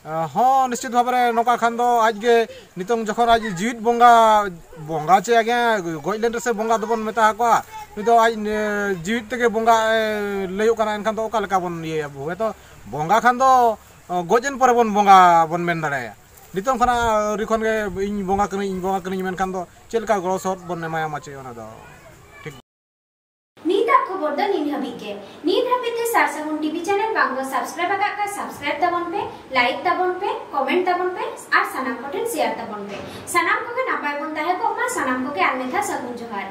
ᱮ, ᱦᱚᱸ, ᱱᱤᱥᱪᱤᱛ ᱵᱷᱟᱵᱮ ᱨᱮ ᱱᱚᱝᱠᱟ ᱠᱷᱟᱱ ᱫᱚ ᱟᱡᱜᱮ ᱱᱤᱛᱚᱝ ᱡᱚᱠᱷᱚᱱ ᱟᱡ ᱡᱤᱣᱤᱫ ᱵᱚᱸᱜᱟ, ᱵᱚᱸᱜᱟ ᱪᱮ ᱟᱜᱮ ᱜᱚᱡ ᱞᱮᱱ ᱨᱮᱥᱮ ᱵᱚᱸᱜᱟ ᱫᱚᱵᱚᱱ ᱢᱮᱛᱟ ᱟᱠᱚᱣᱟ, ᱱᱩᱭ ᱫᱚ ᱟᱡ ᱮ, ᱡᱤᱣᱤᱫ ᱛᱮᱜᱮ ᱵᱚᱸᱜᱟ ᱮ, ᱞᱟᱹᱭᱚᱜ ᱠᱟᱱᱟ᱾ ᱮᱱᱠᱷᱟᱱ ᱫᱚ ᱚᱠᱟ ᱞᱮᱠᱟ ᱵᱚᱱ ᱤᱭᱟᱹᱭᱟ? ᱦᱚᱭᱛᱚ ᱵᱚᱸᱜᱟ ᱠᱷᱟᱱ ᱫᱚ ᱚ, ᱜᱚᱡ ᱮᱱ ᱯᱚᱨᱮ ᱵᱚᱱ ᱵᱚᱸᱜᱟ ᱵᱚᱱ ᱢᱮᱱ ᱫᱟᱲᱮᱭᱟᱭᱟ᱾ ᱱᱤᱛᱚᱝ ᱠᱷᱚᱱᱟᱜ ᱟᱹᱣᱨᱤ ᱠᱷᱚᱱ ᱜᱮ ᱤᱧ ᱵᱚᱸᱜᱟ ᱠᱟᱹᱱᱟᱹᱧ, ᱤᱧ ᱵᱚᱸᱜᱟ ᱠᱟᱹᱱᱟᱹᱧ ᱢᱮᱱᱠᱷᱟᱱ ᱫᱚ ᱪᱮᱫ ᱞᱮᱠᱟ ᱜᱚᱲᱚ ᱥᱚᱦᱚᱫ ᱵᱚᱱ ᱮᱢᱟᱭᱟ ᱢᱟᱪᱮ? ᱚᱱᱟ ᱫᱚ ᱴᱷᱤᱠ᱾ ᱱᱤᱛᱟᱜ ᱠᱷᱚᱵᱚᱨ ᱫᱚ ᱱᱤᱱ ᱦᱟᱹᱵᱤᱡ ᱜᱮ᱾ ᱱᱤᱛ ᱦᱟᱹᱵᱤᱡ ᱛᱮ ᱥᱟᱨ ᱥᱟᱹᱜᱩᱱ ᱴᱤᱵᱷᱤ ᱪᱮᱱᱮᱞ ᱵᱟᱝ ᱠᱚ ᱥᱟᱵᱥᱠᱨᱟᱭᱤᱵ ᱟᱠᱟᱫ ᱠᱷᱟᱱ ᱥᱟᱵᱥᱠᱨᱟᱭᱤᱵ ᱛᱟᱵᱚᱱ ᱯᱮ, ᱞᱟᱭᱤᱠ ᱛᱟᱵᱚᱱ ᱯᱮ, ᱠᱚᱢᱮᱱᱴ ᱛᱟᱵᱚᱱ ᱯᱮ ᱟᱨ ᱥᱟᱱᱟᱢ ᱠᱚᱴᱷᱮᱱ ᱥᱮᱭᱟᱨ ᱛᱟᱵᱚᱱ ᱯᱮ᱾ ᱥᱟᱱᱟᱢ ᱠᱚᱜᱮ ᱱᱟᱯᱟᱭ ᱵᱚᱱ ᱛᱟᱦᱮᱸ ᱠᱚᱜ ᱢᱟ᱾ ᱥᱟᱱᱟᱢ ᱠᱚᱜᱮ ᱟᱨ ᱢᱤᱫ ᱫᱷᱟᱣ ᱥᱟᱹᱜᱩᱱ ᱡᱚᱦᱟᱨ᱾